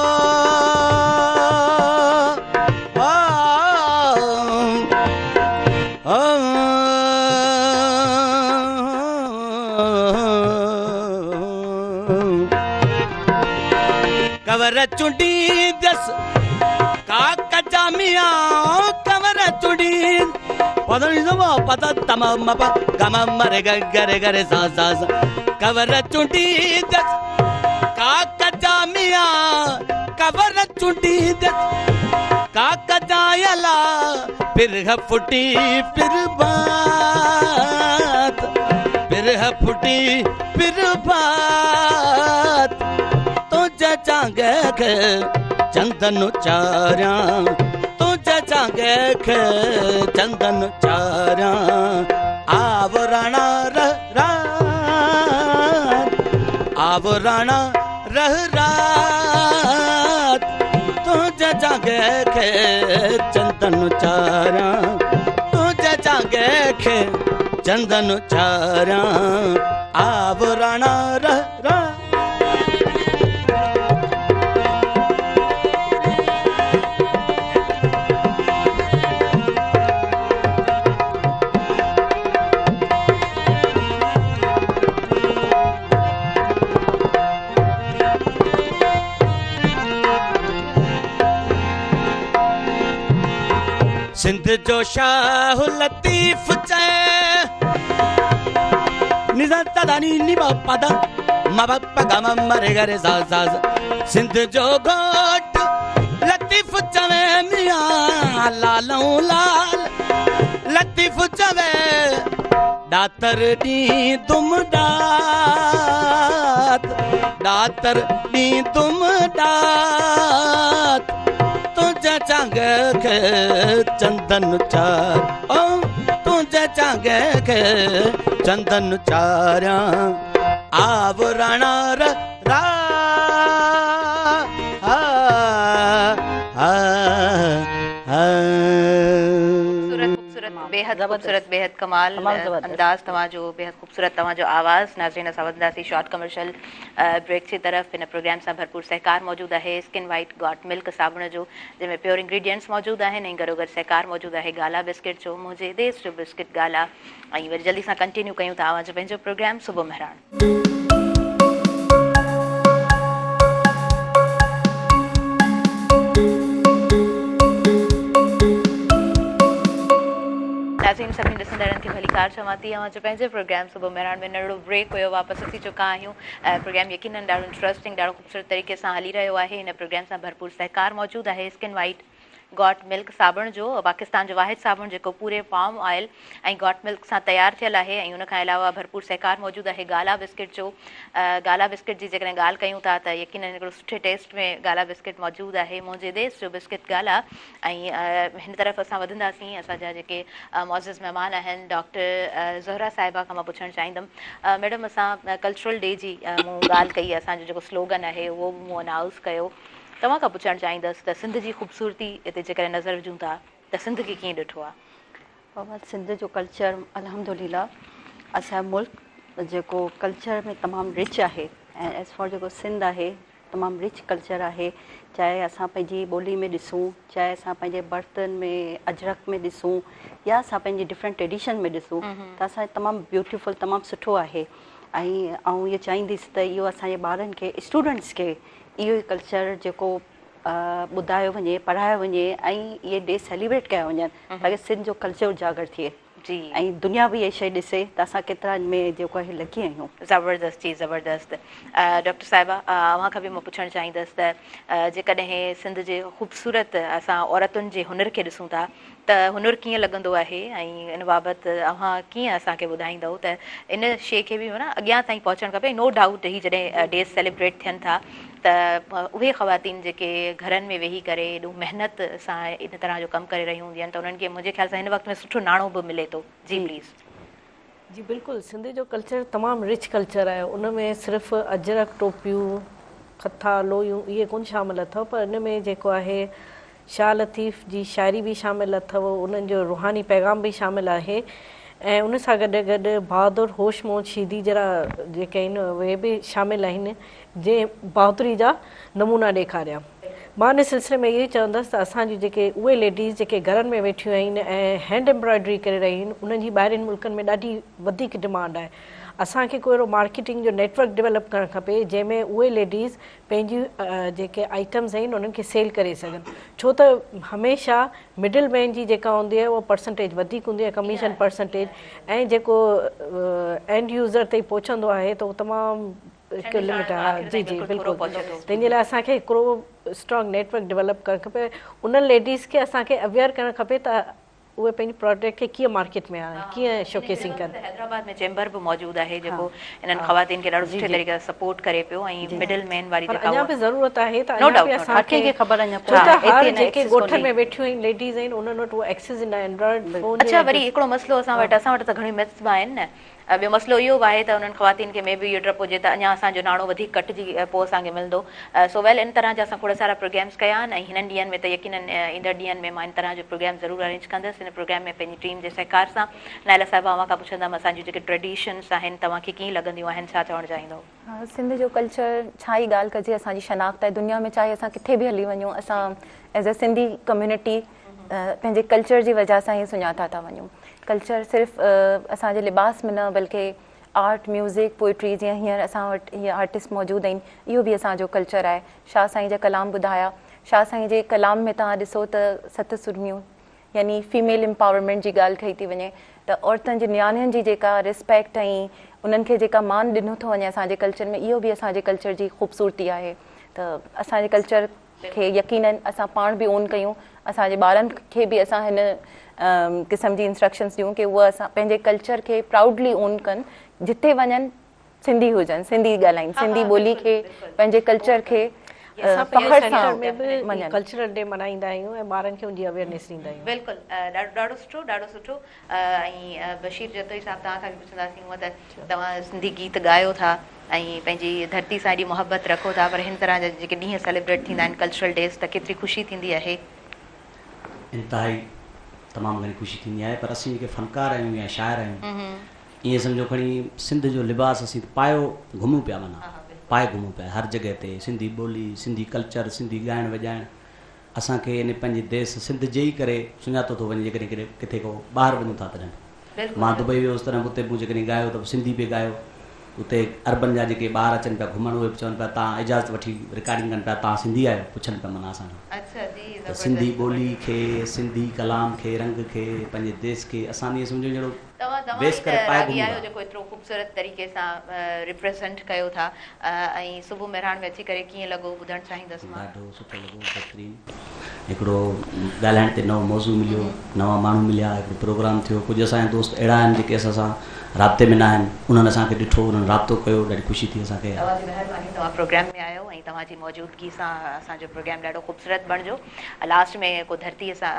ڪور چونڊيندس ڪاڪ جا ميان ڪور چونڊين پد ني س م پد ت م م پ گ م م ري گ گ ري گ ري سا سا سا ڪور چونڊيندس ڪاڪ جا ميان ڪور چونڊيندس ڪاڪ جا الا پرهه ڦٽي پرڀات پرهه ڦٽي پرڀات تنهنجي چانگ کي چندن چاريان تنهنجي چانگ کي چندن چاريان آو راڻا ره رات آو راڻا ره رات تنهنجي چانگ کي چندن چاريان تنهنجي چانگ کي چندن چاريان آو راڻا ره رات سنڌ جو شاهه لطيف چئي ني سا تا دا ني ني با پا دا ما با پا گا ما ما ري گا ري سا سا سا سنڌ جو گهوٽ لطيف چوي ميان لالئون لال لطيف چوي ڏاتر ڏيندم ڏات ڏاتر ڏيندم ڏات تنهنجي چانگ کي چندن چار او تنهنجي چانگ کي چندن چاريان آو راڻا ر را ها ها ها خوبصورت خوبصورت بيحد خوبصورت بيحد ڪمال انداز توهان جو بيحد خوبصورت توهان جو آواز ناظرين اسان وڌنداسين شارٽ ڪمرشل بريڪ جي طرف هن پروگرام سان ڀرپور سهڪار موجود آهي اسڪن وائيٽ گاٽ ملڪ صابڻ جو جنهن ۾ پيور انگريڊينٽس موجود آهن ۽ گڏوگڏ سهڪار موجود آهي گالا بسڪٽ جو منهنجي ديس جو بسڪٽ گالا ۽ وري جلدي سان ڪنٽينيو ڪيون ٿا اوهان جو پنهنجو پروگرام صبح مهراڻ. ناظرين سڀني ڏسندڙن کي ڀليڪار چوان ٿي اوهان جو پنهنجي پروگرام صبح مهراڻ ۾ ننڍڙو بريڪ هيو واپس اچي چڪا آهيون پروگرام يقينن ڏاڍو انٽرسٽنگ ڏاڍو خوبصورت طريقي سان هلي رهيو آهي هن پروگرام سان ڀرپور سهڪار موجود آهي اسڪن وائيٽ گاٽ ملڪ صابڻ جو پاڪستان جو واحد صابڻ جيڪو پوري پام آئل ۽ گاٽ ملڪ سان تيار ٿيل آهي ۽ ان کان علاوه ڀرپور سهڪار موجود آهي گالا بسڪٽ جو گالا بسڪٽ جي جيڪڏهن ڳالهه ڪيون ٿا ته يقينن هڪڙو سٺي ٽيسٽ ۾ گالا بسڪٽ موجود آهي منهنجي ديس جو بسڪٽ گالا ۽ هن طرف اسان وڌنداسين اسان جا جيڪي معزز مهمان آهن ڊاڪٽر زهره صاحبه کان مان پڇڻ چاهيندم ميڊم اسان ڪلچرل ڊي جي مون ڳالهه ڪئي اسان جو جيڪو سلوگن آهي اهو به مون انائونس ڪيو توهان کان پڇڻ چاهيندس ته سنڌ جي خوبصورتي تي جيڪڏهن نظر وجهون ٿا ته سنڌ کي ڪيئن ڏٺو آهي؟ بابا سنڌ جو ڪلچر الحمدلله اسان جو ملڪ جيڪو ڪلچر ۾ تمام رچ آهي ۽ ايز فار جيڪو سنڌ آهي تمام رچ ڪلچر آهي چاهي اسان پنهنجي ٻولي ۾ ڏسون چاهي اسان پنهنجي برتن ۾ اجرڪ ۾ ڏسون يا اسان پنهنجي ڊفرنٽ ٽريڊيشن ۾ ڏسون ته اسان تمام بيوٽيفل تمام سٺو آهي ۽ آئون اهو چاهينديس ته اهو اسان جي ٻارن کي اسٽوڊنٽس کي اهو ئي ڪلچر جيڪو ٻڌايو وڃي پڙهايو وڃي ۽ اهي ڊي سيليبريٽ ڪيا وڃن تاڪه سنڌ جو ڪلچر اجاگر ٿئي جي ۽ دنيا به اها شيء ڏسي ته اسان ڪيترا ان ۾ جيڪو آهي لڪي آهيون. زبردست جي زبردست ڊاڪٽر صاحبه اوهان کان به مان پڇڻ چاهيندس ته جيڪڏهن سنڌ جي خوبصورت اسان عورتن جي هنر کي ڏسون ٿا ته هنر ڪيئن لڳندو آهي ۽ ان بابت اوهان ڪيئن اسان کي ٻڌائيندؤ ته ان شيء کي به معنيٰ اڳيان تائين پهچڻ کپي ۽ نو ڊائوٽ هي جڏهن ڊيز سيليبريٽ ٿين ٿا ته اهي خواتين جيڪي گهرن ۾ ويهي ڪري ايڏو محنت سان ان طرح جو ڪم ڪري رهيون هونديون آهن ته انهن کي منهنجي خيال سان هن وقت ۾ سٺو ناڻو به ملي ٿو جي پليز. جي بلڪل سنڌ جو ڪلچر تمام رچ ڪلچر آهي ان ۾ صرف اجرڪ ٽوپيون کٿا لويون اهي ڪونه شامل اٿو پر ان ۾ جيڪو آهي شاهه لطيف جي شاعري به شامل اٿو انهن جو روحاني پيغام به شامل آهي ۽ ان سان گڏ گڏ بهادر هوش محمد شيدي جهڙا جيڪي آهن اهي به شامل آهن جنهن بهادري جا نمونا ڏيکاريا. مان ان سلسلي ۾ اهو ئي چوندس ته اسان جون جيڪي اهي ليڊيز جيڪي گهرن ۾ ويٺيون آهن ۽ هينڊ ايمبرائڊري ڪري رهيون آهن انهن جي ٻاهرين ملڪن ۾ ڏاڍي وڌيڪ ڊمانڊ آهي. اسان کي ڪو اهڙو مارڪيٽنگ جو نيٽ ورڪ ڊولپ ڪرڻ کپي جنهن ۾ اهي ليڊيز پنهنجيون جيڪي آئٽمز آهن انهن کي سيل ڪري سگهن ڇو ته هميشه مڊل مين جي جيڪا هوندي آهي اها پرسنٽيج وڌيڪ هوندي آهي ڪميشن پرسنٽيج ۽ جيڪو اينڊ يوزر تائين پهچندو آهي ته اهو تمام هڪ لمٽ آهي جي جي بلڪل تنهن جي لاء اسان کي هڪڙو اسٽرانگ نيٽ ورڪ ڊولپ ڪرڻ کپي انهن ليڊيز کي اسان کي اويئر ڪرڻ کپي ته اهي پنهنجي پراڊڪٽ کي ڪيئن مارڪيٽ ۾ آڻن، ڪيئن شوڪيسنگ ڪن. حيدرآباد ۾ چيمبر به موجود آهي جيڪو انهن خواتين کي ڏاڍو سٺي طريقي سان سپورٽ ڪري پيو ۽ مڊل مين واري پر اڃا به ضرورت آهي ته اڃا به اسان کي خبر اڃا ڇو ته هر جيڪي ڳوٺن ۾ ويٺيون آهن ليڊيز آهن انهن وٽ اهو ايڪسيس نه آهي اينڊرائيڊ فون اڇا وري هڪڙو مسئلو اسان وٽ اسان وٽ ته گهڻيون مٿس به آهن نه ٻيو مسئلو اهو به آهي ته انهن خواتين کي مي بي اهو ڊپ هجي ته اڃا اسان جو ناڻو وڌيڪ ڪٽجي پوء اسان کي ملندو. سو ويل ان طرح جا اسان کوڙ سارا پروگرامز ڪيا آهن ۽ هنن ڏينهن ۾ ته يقينن ايندڙ ڏينهن ۾ مان ان طرح جو پروگرام ضرور ارينج ڪندس ان پروگرام ۾ پنهنجي ٽيم جي سهڪار سان. نائله صاحبه اوهان کان پڇندم اسان جون جيڪي ٽريڊيشنز آهن توهان کي ڪيئن لڳنديون آهن ڇا چوڻ چاهيندؤ؟ سنڌ جو ڪلچر ڇا ئي ڳالهه ڪجي اسان جي شناخت آهي دنيا ۾ چاهي اسان ڪٿي به هلي وڃون اسان ايز اي سنڌي ڪميونٽي پنهنجي ڪلچر جي وجه سان ئي سڃاتا ٿا وڃون ڪلچر صرف اسان جي لباس ۾ نه بلڪه آرٽ ميوزڪ پوئٽري جيئن هينئر اسان وٽ هي آرٽسٽ موجود آهن اهو به اسان جو ڪلچر آهي شاهه سائين جا ڪلام ٻڌايا شاهه سائين جي ڪلام ۾ توهان ڏسو ته ست سرميون يعني فيميل امپاورمينٽ جي ڳالهه ڪئي ٿي وڃي ته عورتن جي نياڻين جي جيڪا ريسپيڪٽ ۽ انهن کي جيڪا مان ڏنو ٿو وڃي اسان جي ڪلچر ۾ اهو به اسان جي ڪلچر جي خوبصورتي آهي ته اسان جي ڪلچر کي يقينن اسان پاڻ به اون ڪيون اسان جي ٻارن کي به اسان هن قسم جي انسٽرڪشنس ڏيون ڪي هو اسان پنهنجي ڪلچر کي پرائوڊلي اون ڪن جتي وڃن سنڌي هجن سنڌي ڳالهائين سنڌي ٻولي کي پنهنجي ڪلچر کي فخر سان مڃن. ڪلچرل ڊي ملهائيندا آهيون ۽ ٻارن کي ان جي اويئرنيس ڏيندا آهيون. بلڪل ڏاڍو ڏاڍو سٺو ڏاڍو سٺو ۽ بشير جتوئي صاحب توهان کان به پڇنداسين هونئن ته توهان سنڌي گيت ڳايو ٿا ۽ پنهنجي ڌرتي سان ايڏي محبت رکو ٿا پر هن طرح جا جيڪي ڏينهن سيليبريٽ ٿيندا آهن ڪلچرل ڊيز ته ڪيتري خوشي ٿيندي آهي. انتهائي تمام گهڻي خوشي ٿيندي آهي پر اسين جيڪي فنڪار آهيون يا شاعر آهيون ائين سمجهو کڻي سنڌ جو لباس اسين پايو گهمون پيا معنيٰ پائي گهمون پيا هر جڳهه تي سنڌي ٻولي سنڌي ڪلچر سنڌي ڳائڻ وڄائڻ اسان کي ان پنهنجي ديس سنڌ جي ئي ڪري سڃاتو ٿو وڃي جيڪڏهن ڪڏهن ڪٿي ڪو ٻاهر وڃون ٿا تڏهن به مان دبئي ويو هوس تڏهن به اتي مون جيڪڏهن ڳايو ته به سنڌي پئي ڳايو اتي عربن جا جيڪي ٻار اچن پيا گهمڻ اهي به چون پيا تان اجازت وٺي رڪارڊنگ ڪن پيا تان سنڌي آهيو پڇن پيا معنيٰ اسان کان ته سنڌي ٻولي کي سنڌي ڪلام کي رنگ کي پنهنجي ديس کي اسان ائين سمجهو جهڙو توهان توهان ويس ئي ڪري ته پائي راڳي گهمون آهيو ٿا. جيڪو ايترو خوبصورت طريقي سان ريپريزنٽ ڪيو ٿا ۽ صبح مهراڻ ۾ اچي ڪري ڪيئن لڳو ٻڌڻ چاهيندس مان. ڏاڍو سٺو لڳو بهترين هڪڙو ڳالهائڻ تي نئون موضوع مليو نوان ماڻهو مليا هڪڙو پروگرام ٿيو ڪجهه اسان جا دوست اهڙا آهن جيڪي اسان سان رابطي ۾ نه آهن انهن اسان کي ڏٺو انهن رابطو ڪيو ڏاڍي خوشي ٿي اسان کي. توهان جي مهرباني توهان پروگرام ۾ آيو ۽ توهان جي موجودگي سان اسان جو پروگرام ڏاڍو خوبصورت بڻجو لاسٽ ۾ ڪو ڌرتي سان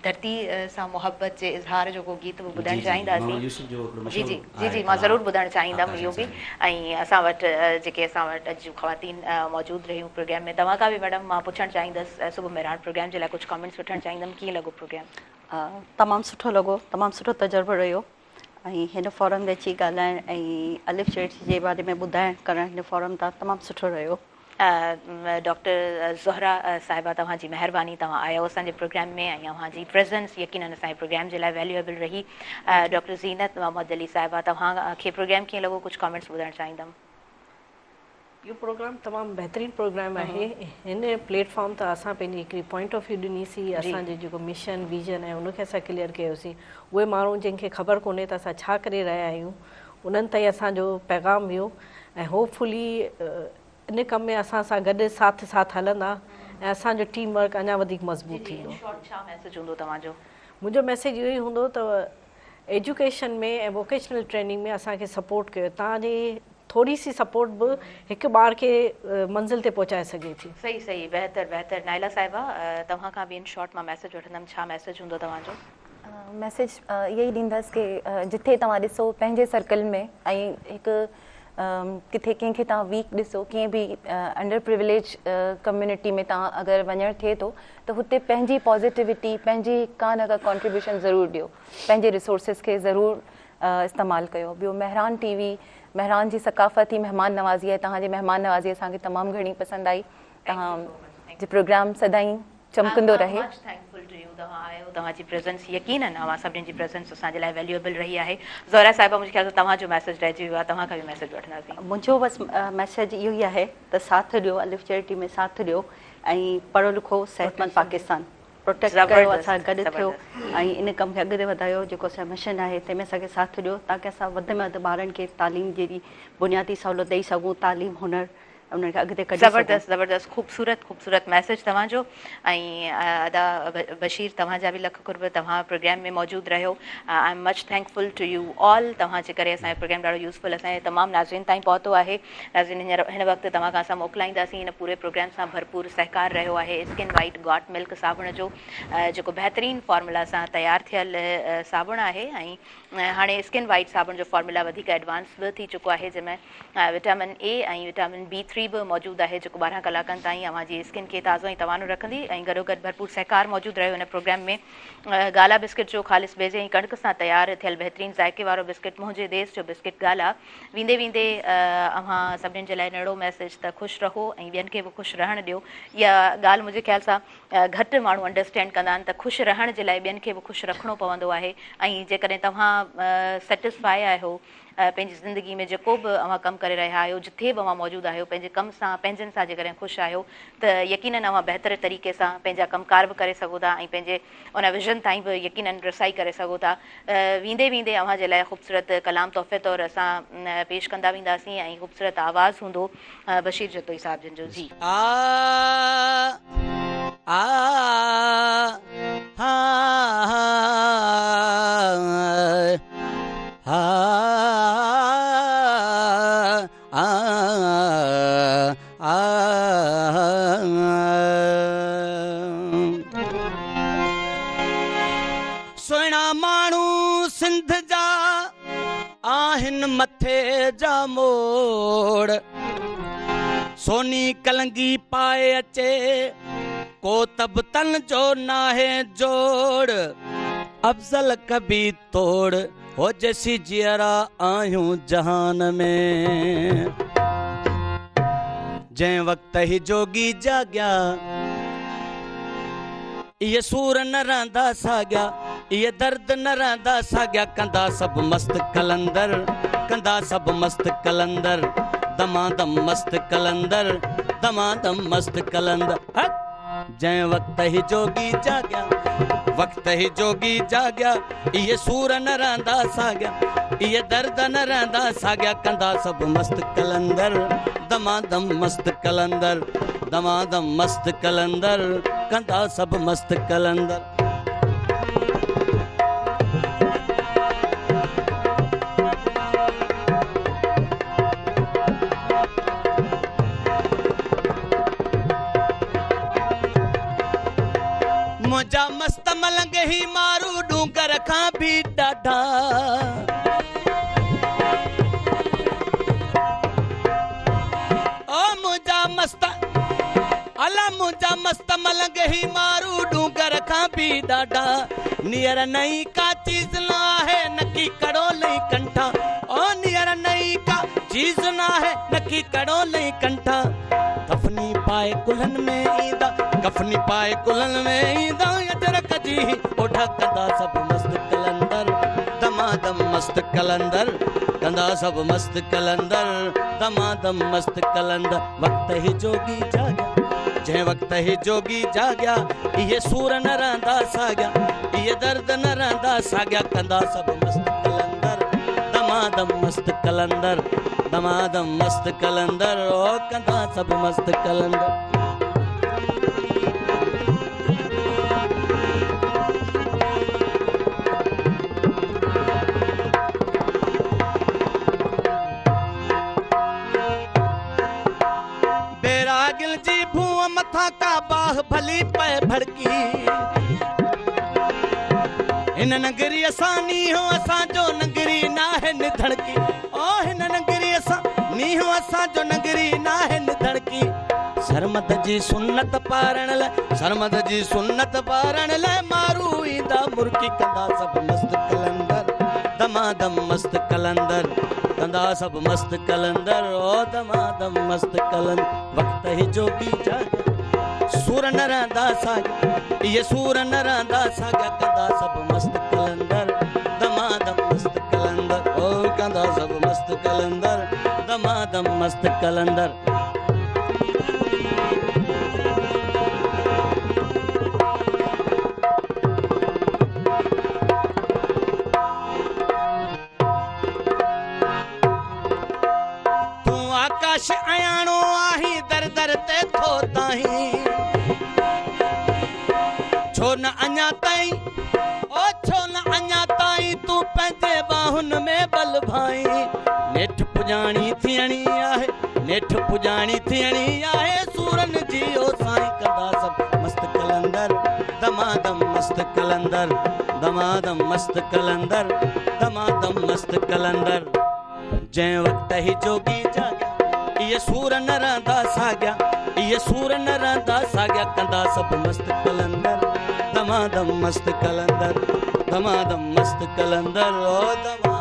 ڌرتي سان محبت جي اظهار جو ڪو گيت به ٻڌڻ جي جي چاهينداسين. محمد يوسف جو هڪڙو جي مشهور جي جي آهي جي مان ڪلام ضرور ٻڌڻ چاهيندم آڪاش اهو به انصاري. ۽ اسان وٽ جيڪي اسان وٽ اڄ جون خواتين موجود رهيون پروگرام ۾ توهان کان به ميڊم مان پڇڻ چاهيندس صبح مهراڻ پروگرام جي لاء ڪجهه ڪامينٽس وٺڻ چاهيندم ڪيئن لڳو پروگرام؟ تمام سٺو لڳو تمام سٺو تجربو رهيو ۽ هن فورم تي اچي ڳالهائڻ ۽ الف چيرٽي جي باري ۾ ٻڌائڻ ڪرڻ هن فورم تان تمام سٺو رهيو. ڊاڪٽر زهره صاحبه توهان جي مهرباني توهان آيو اسان جي پروگرام ۾ ۽ اوهان جي پريزنس يقينن اسان جي پروگرام جي لاء ويليوئبل رهي. ڊاڪٽر زينت محمد علي صاحبه توهان کي پروگرام ڪيئن لڳو ڪجهه ڪامينٽس ٻڌڻ چاهيندم. اهو پروگرام تمام بهترين پروگرام آهي هن پليٽ فارم تان اسان پنهنجي هڪڙي پوائنٽ آف ويو ڏني سي اسان جو جيڪو مشن ويزن آهي ان کي اسان ڪليئر ڪيو سي اهي ماڻهو جن کي خبر ڪونهي ته اسان ڇا ڪري رهيا آهيون انهن تائين اسان جو پيغام ويو ۽ هوپ فلي ان ڪم ۾ اسان سان گڏ ساٿ ساٿ هلندا ۽ اسان جو ٽيم ورڪ اڃا وڌيڪ مضبوط جي جي ٿيندو. ان شارٽ ڇا ميسيج هوندو توهان جو؟ منهنجو ميسيج اهو ئي هوندو ته ايجوڪيشن ۾ ۽ ووڪيشنل ٽريننگ ۾ اسان کي سپورٽ ڪيو توهان جي ٿوري سي سپورٽ به هڪ ٻار کي منزل تي پهچائي سگهي ٿي. صحيح صحيح بهتر بهتر نائله صاحبه توهان کان به ان شارٽ مان ميسيج وٺندم ڇا ميسيج هوندو توهان جو. ميسيج اهو ئي ڏيندس ڪي جٿي توهان ڏسو پنهنجي سرڪل ۾ ۽ هڪ ڪٿي ڪنهن کي توهان ويڪ ڏسو ڪنهن به انڊر پروليج ڪميونٽي ۾ توهان اگر وڃڻ ٿئي ٿو ته هتي پنهنجي پازيٽيوٽي پنهنجي ڪا نه ڪا ڪانٽريبيوشن ضرور ڏيو پنهنجي ريسورسز کي ضرور استعمال ڪيو ٻيو مهراڻ ٽي وي مهراڻ جي ثقافت ئي مهمان نوازي آهي توهان جي مهمان نوازي اسان کي تمام گهڻي پسند آئي توهان جو پروگرام سدائين چمڪندو رهي. I am much thankful to you توهان آيو توهان جي پريزنس يقينن اوهان سڀني جي پريزنس اسان جي لاء ويليوئبل رهي آهي زهره صاحبه منهنجي خيال سان توهان جو ميسيج رهجي ويو آهي توهان کان به ميسيج وٺنداسين. منهنجو بس ميسيج اهو ئي آهي ته ساٿ ڏيو الف چيرٽي ۾ ساٿ ڏيو ۽ پڙهو لکو صحتمند پاڪستان پروٽيڪٽ ڪيو اسان سان گڏ ٿيو ۽ ان ڪم کي اڳتي وڌايو جيڪو اسان جو مشن آهي تنهن ۾ اسان کي ساٿ ڏيو تاڪه اسان وڌ ۾ وڌ ٻارن کي تعليم جهڙي بنيادي سهولت ڏئي سگهون تعليم هنر انهن کي اڳتي ڪڍي سگهون. زبردست زبردست خوبصورت خوبصورت ميسيج توهان جو ۽ ادا بشير توهان جا به لک قرب توهان پروگرام ۾ موجود رهيو I am much thankful to you all توهان جي ڪري اسان جو پروگرام ڏاڍو يوزفل اسان جي تمام ناظرين تائين پهتو آهي ناظرين هينئر هن وقت توهان کان اسان موڪلائينداسين هن پوري پروگرام سان ڀرپور سهڪار رهيو آهي اسڪن وائيٽ گاٽ ملڪ صابڻ جو جيڪو بهترين فارمولا سان تيار ٿيل صابڻ آهي ۽ هاڻي اسڪن وائيٽ صابڻ جو فارمولا وڌيڪ ايڊوانس به ٿي چڪو آهي جنهن ۾ وٽامن اي ۽ وٽامن بي ٿري به موجود آهي جيڪو 12 ڪلاڪن تائين اوهان جي اسڪن کي تازو ۽ توانو رکندي ۽ گڏوگڏ ڀرپور سهڪار موجود رهيو هن پروگرام ۾ گالا بسڪٽ جو خالص بيضي ۽ ڪڻڪ سان تيار ٿيل بهترين ذائقي وارو بسڪٽ منهنجي ديس جو بسڪٽ گالا ويندي ويندي اوهان سڀني جي لاء ننڍڙو ميسيج ته خوش رهو ۽ ٻين کي به خوش رهڻ ڏيو اها ڳالهه منهنجي خيال سان گهٽ ماڻهو انڊرسٽينڊ ڪندا آهن ته خوش رهڻ جي لاء ٻين کي به خوش رکڻو پوندو آهي ۽ جيڪڏهن توهان سيٽسفائي آهيو پنهنجي زندگي ۾ جيڪو به اوهان ڪم ڪري رهيا آهيو جٿي به اوهان موجود آهيو پنهنجي ڪم سان پنهنجن سان جيڪڏهن خوش آهيو ته يقينن اوهان بهتر طريقي سان پنهنجا ڪم ڪار به ڪري سگهو ٿا ۽ پنهنجي ان ويزن تائين به يقينن رسائي ڪري سگهو ٿا ويندي ويندي اوهان جي لاء خوبصورت ڪلام تحفي طور اسان پيش ڪندا وينداسين ۽ خوبصورت آواز هوندو بشير جتوئي صاحب جن جو جي. آ آ ها ها آ آ سهڻا ماڻهو سنڌ جا آهن مٿي جا موڙ سوني ڪلنگي پائي اچي ڪو ته به تن جو ناهي جوڙ افضل ڪبي توڙ هو جيسين جيئرا آهيون جهان ۾. جنهن وقت هي جوڳي جاڳيا، اهي سور نه رهندا ساڳيا، اهي درد نه رهندا ساڳيا، ڪندا سڀ مست قلندر، ڪندا سڀ مست قلندر، دمادم مست قلندر، دمادم مست قلندر. جنهن وقت هي جوڳي جاڳيا، وقت هي جوڳي جاڳيا، اهي سور نه رهندا ساڳيا، اهي درد نه رهندا ساڳيا، ڪندا سڀ مست قلندر، دمادم مست قلندر، دمادم مست قلندر، ڪندا سڀ مست قلندر. منهنجا مست ملنگ هي مارو ڏونگر کان به ڏاڍا او منهنجا مست الا منهنجا مست ملنگ هي مارو ڏونگر کان به ڏاڍا نيئر نئين ڪا چيز نه آهي نڪي ڪڙو لئي ڪنٺا او نيئر نئين ڪا چيز نه آهي نڪي ڪڙو لئي ڪنٺا ڪفني پائي ڪلهن ۾ ايندا ڪفني پائي ڪلهن ۾ ايندا اجرڪ جي اوڍا ڪندا سڀ مست قلندر دمادم مست قلندر ڪندا سڀ مست قلندر دمادم مست قلندر وقت هي جوڳي جاڳيا جنهن وقت هي جوڳي جاڳيا اهي سور نه رهندا ساڳيا اهي درد نه رهندا ساڳيا ڪندا سڀ مست قلندر دمادم مست قلندر دمادم مست قلندر او ڪندا سڀ مست قلندر. بيراڳين جي ڀونء مٿان ڪا باهه ڀلي پئي ڀڙڪي. هن ننگريء سان نينهن اسان جو ننگري ناهي نڌڻڪي. او هن ننگريء سان مينهن اسان جو ننگري ناهي نڌڻڪي. سرمد جي سنت پارڻ لاء، سرمد جي سنت پارڻ لاء مارو ايندا مرڪي ڪندا سڀ مست قلندر، دمادم مست قلندر، ڪندا سڀ مست قلندر، او دمادم مست قلندر. وقت هي جوڳي جاڳيا، سور نه رهندا ساڳيا، اهي سور نه رهندا ساڳيا، ڪندا سڀ مست قلندر، دمادم مست قلندر، او ڪندا سڀ مست قلندر، دمادم مست قلندر. تون آڪاش اياڻو آهين، در در تي ٿو تاهين، ڇو نه اڃا تائين، او ڇو نه اڃا تائين تون پنهنجي ٻانهن ۾ ٻل ڀائين. نيٺ پڄاڻي ٿيڻي آهي، نيٺ پڄاڻي ٿيڻي آهي، سورن جي او سائين. ڪندا سڀ مست قلندر، دمادم مست قلندر، دمادم مست قلندر، دمادم مست قلندر. جنهن وقت هي جوڳي جاڳيا، اهي سور نه رهندا ساڳيا، اهي سور نه رهندا ساڳيا، ڪندا سڀ مست قلندر، دمادم مست قلندر، دمادم مست قلندر، او دما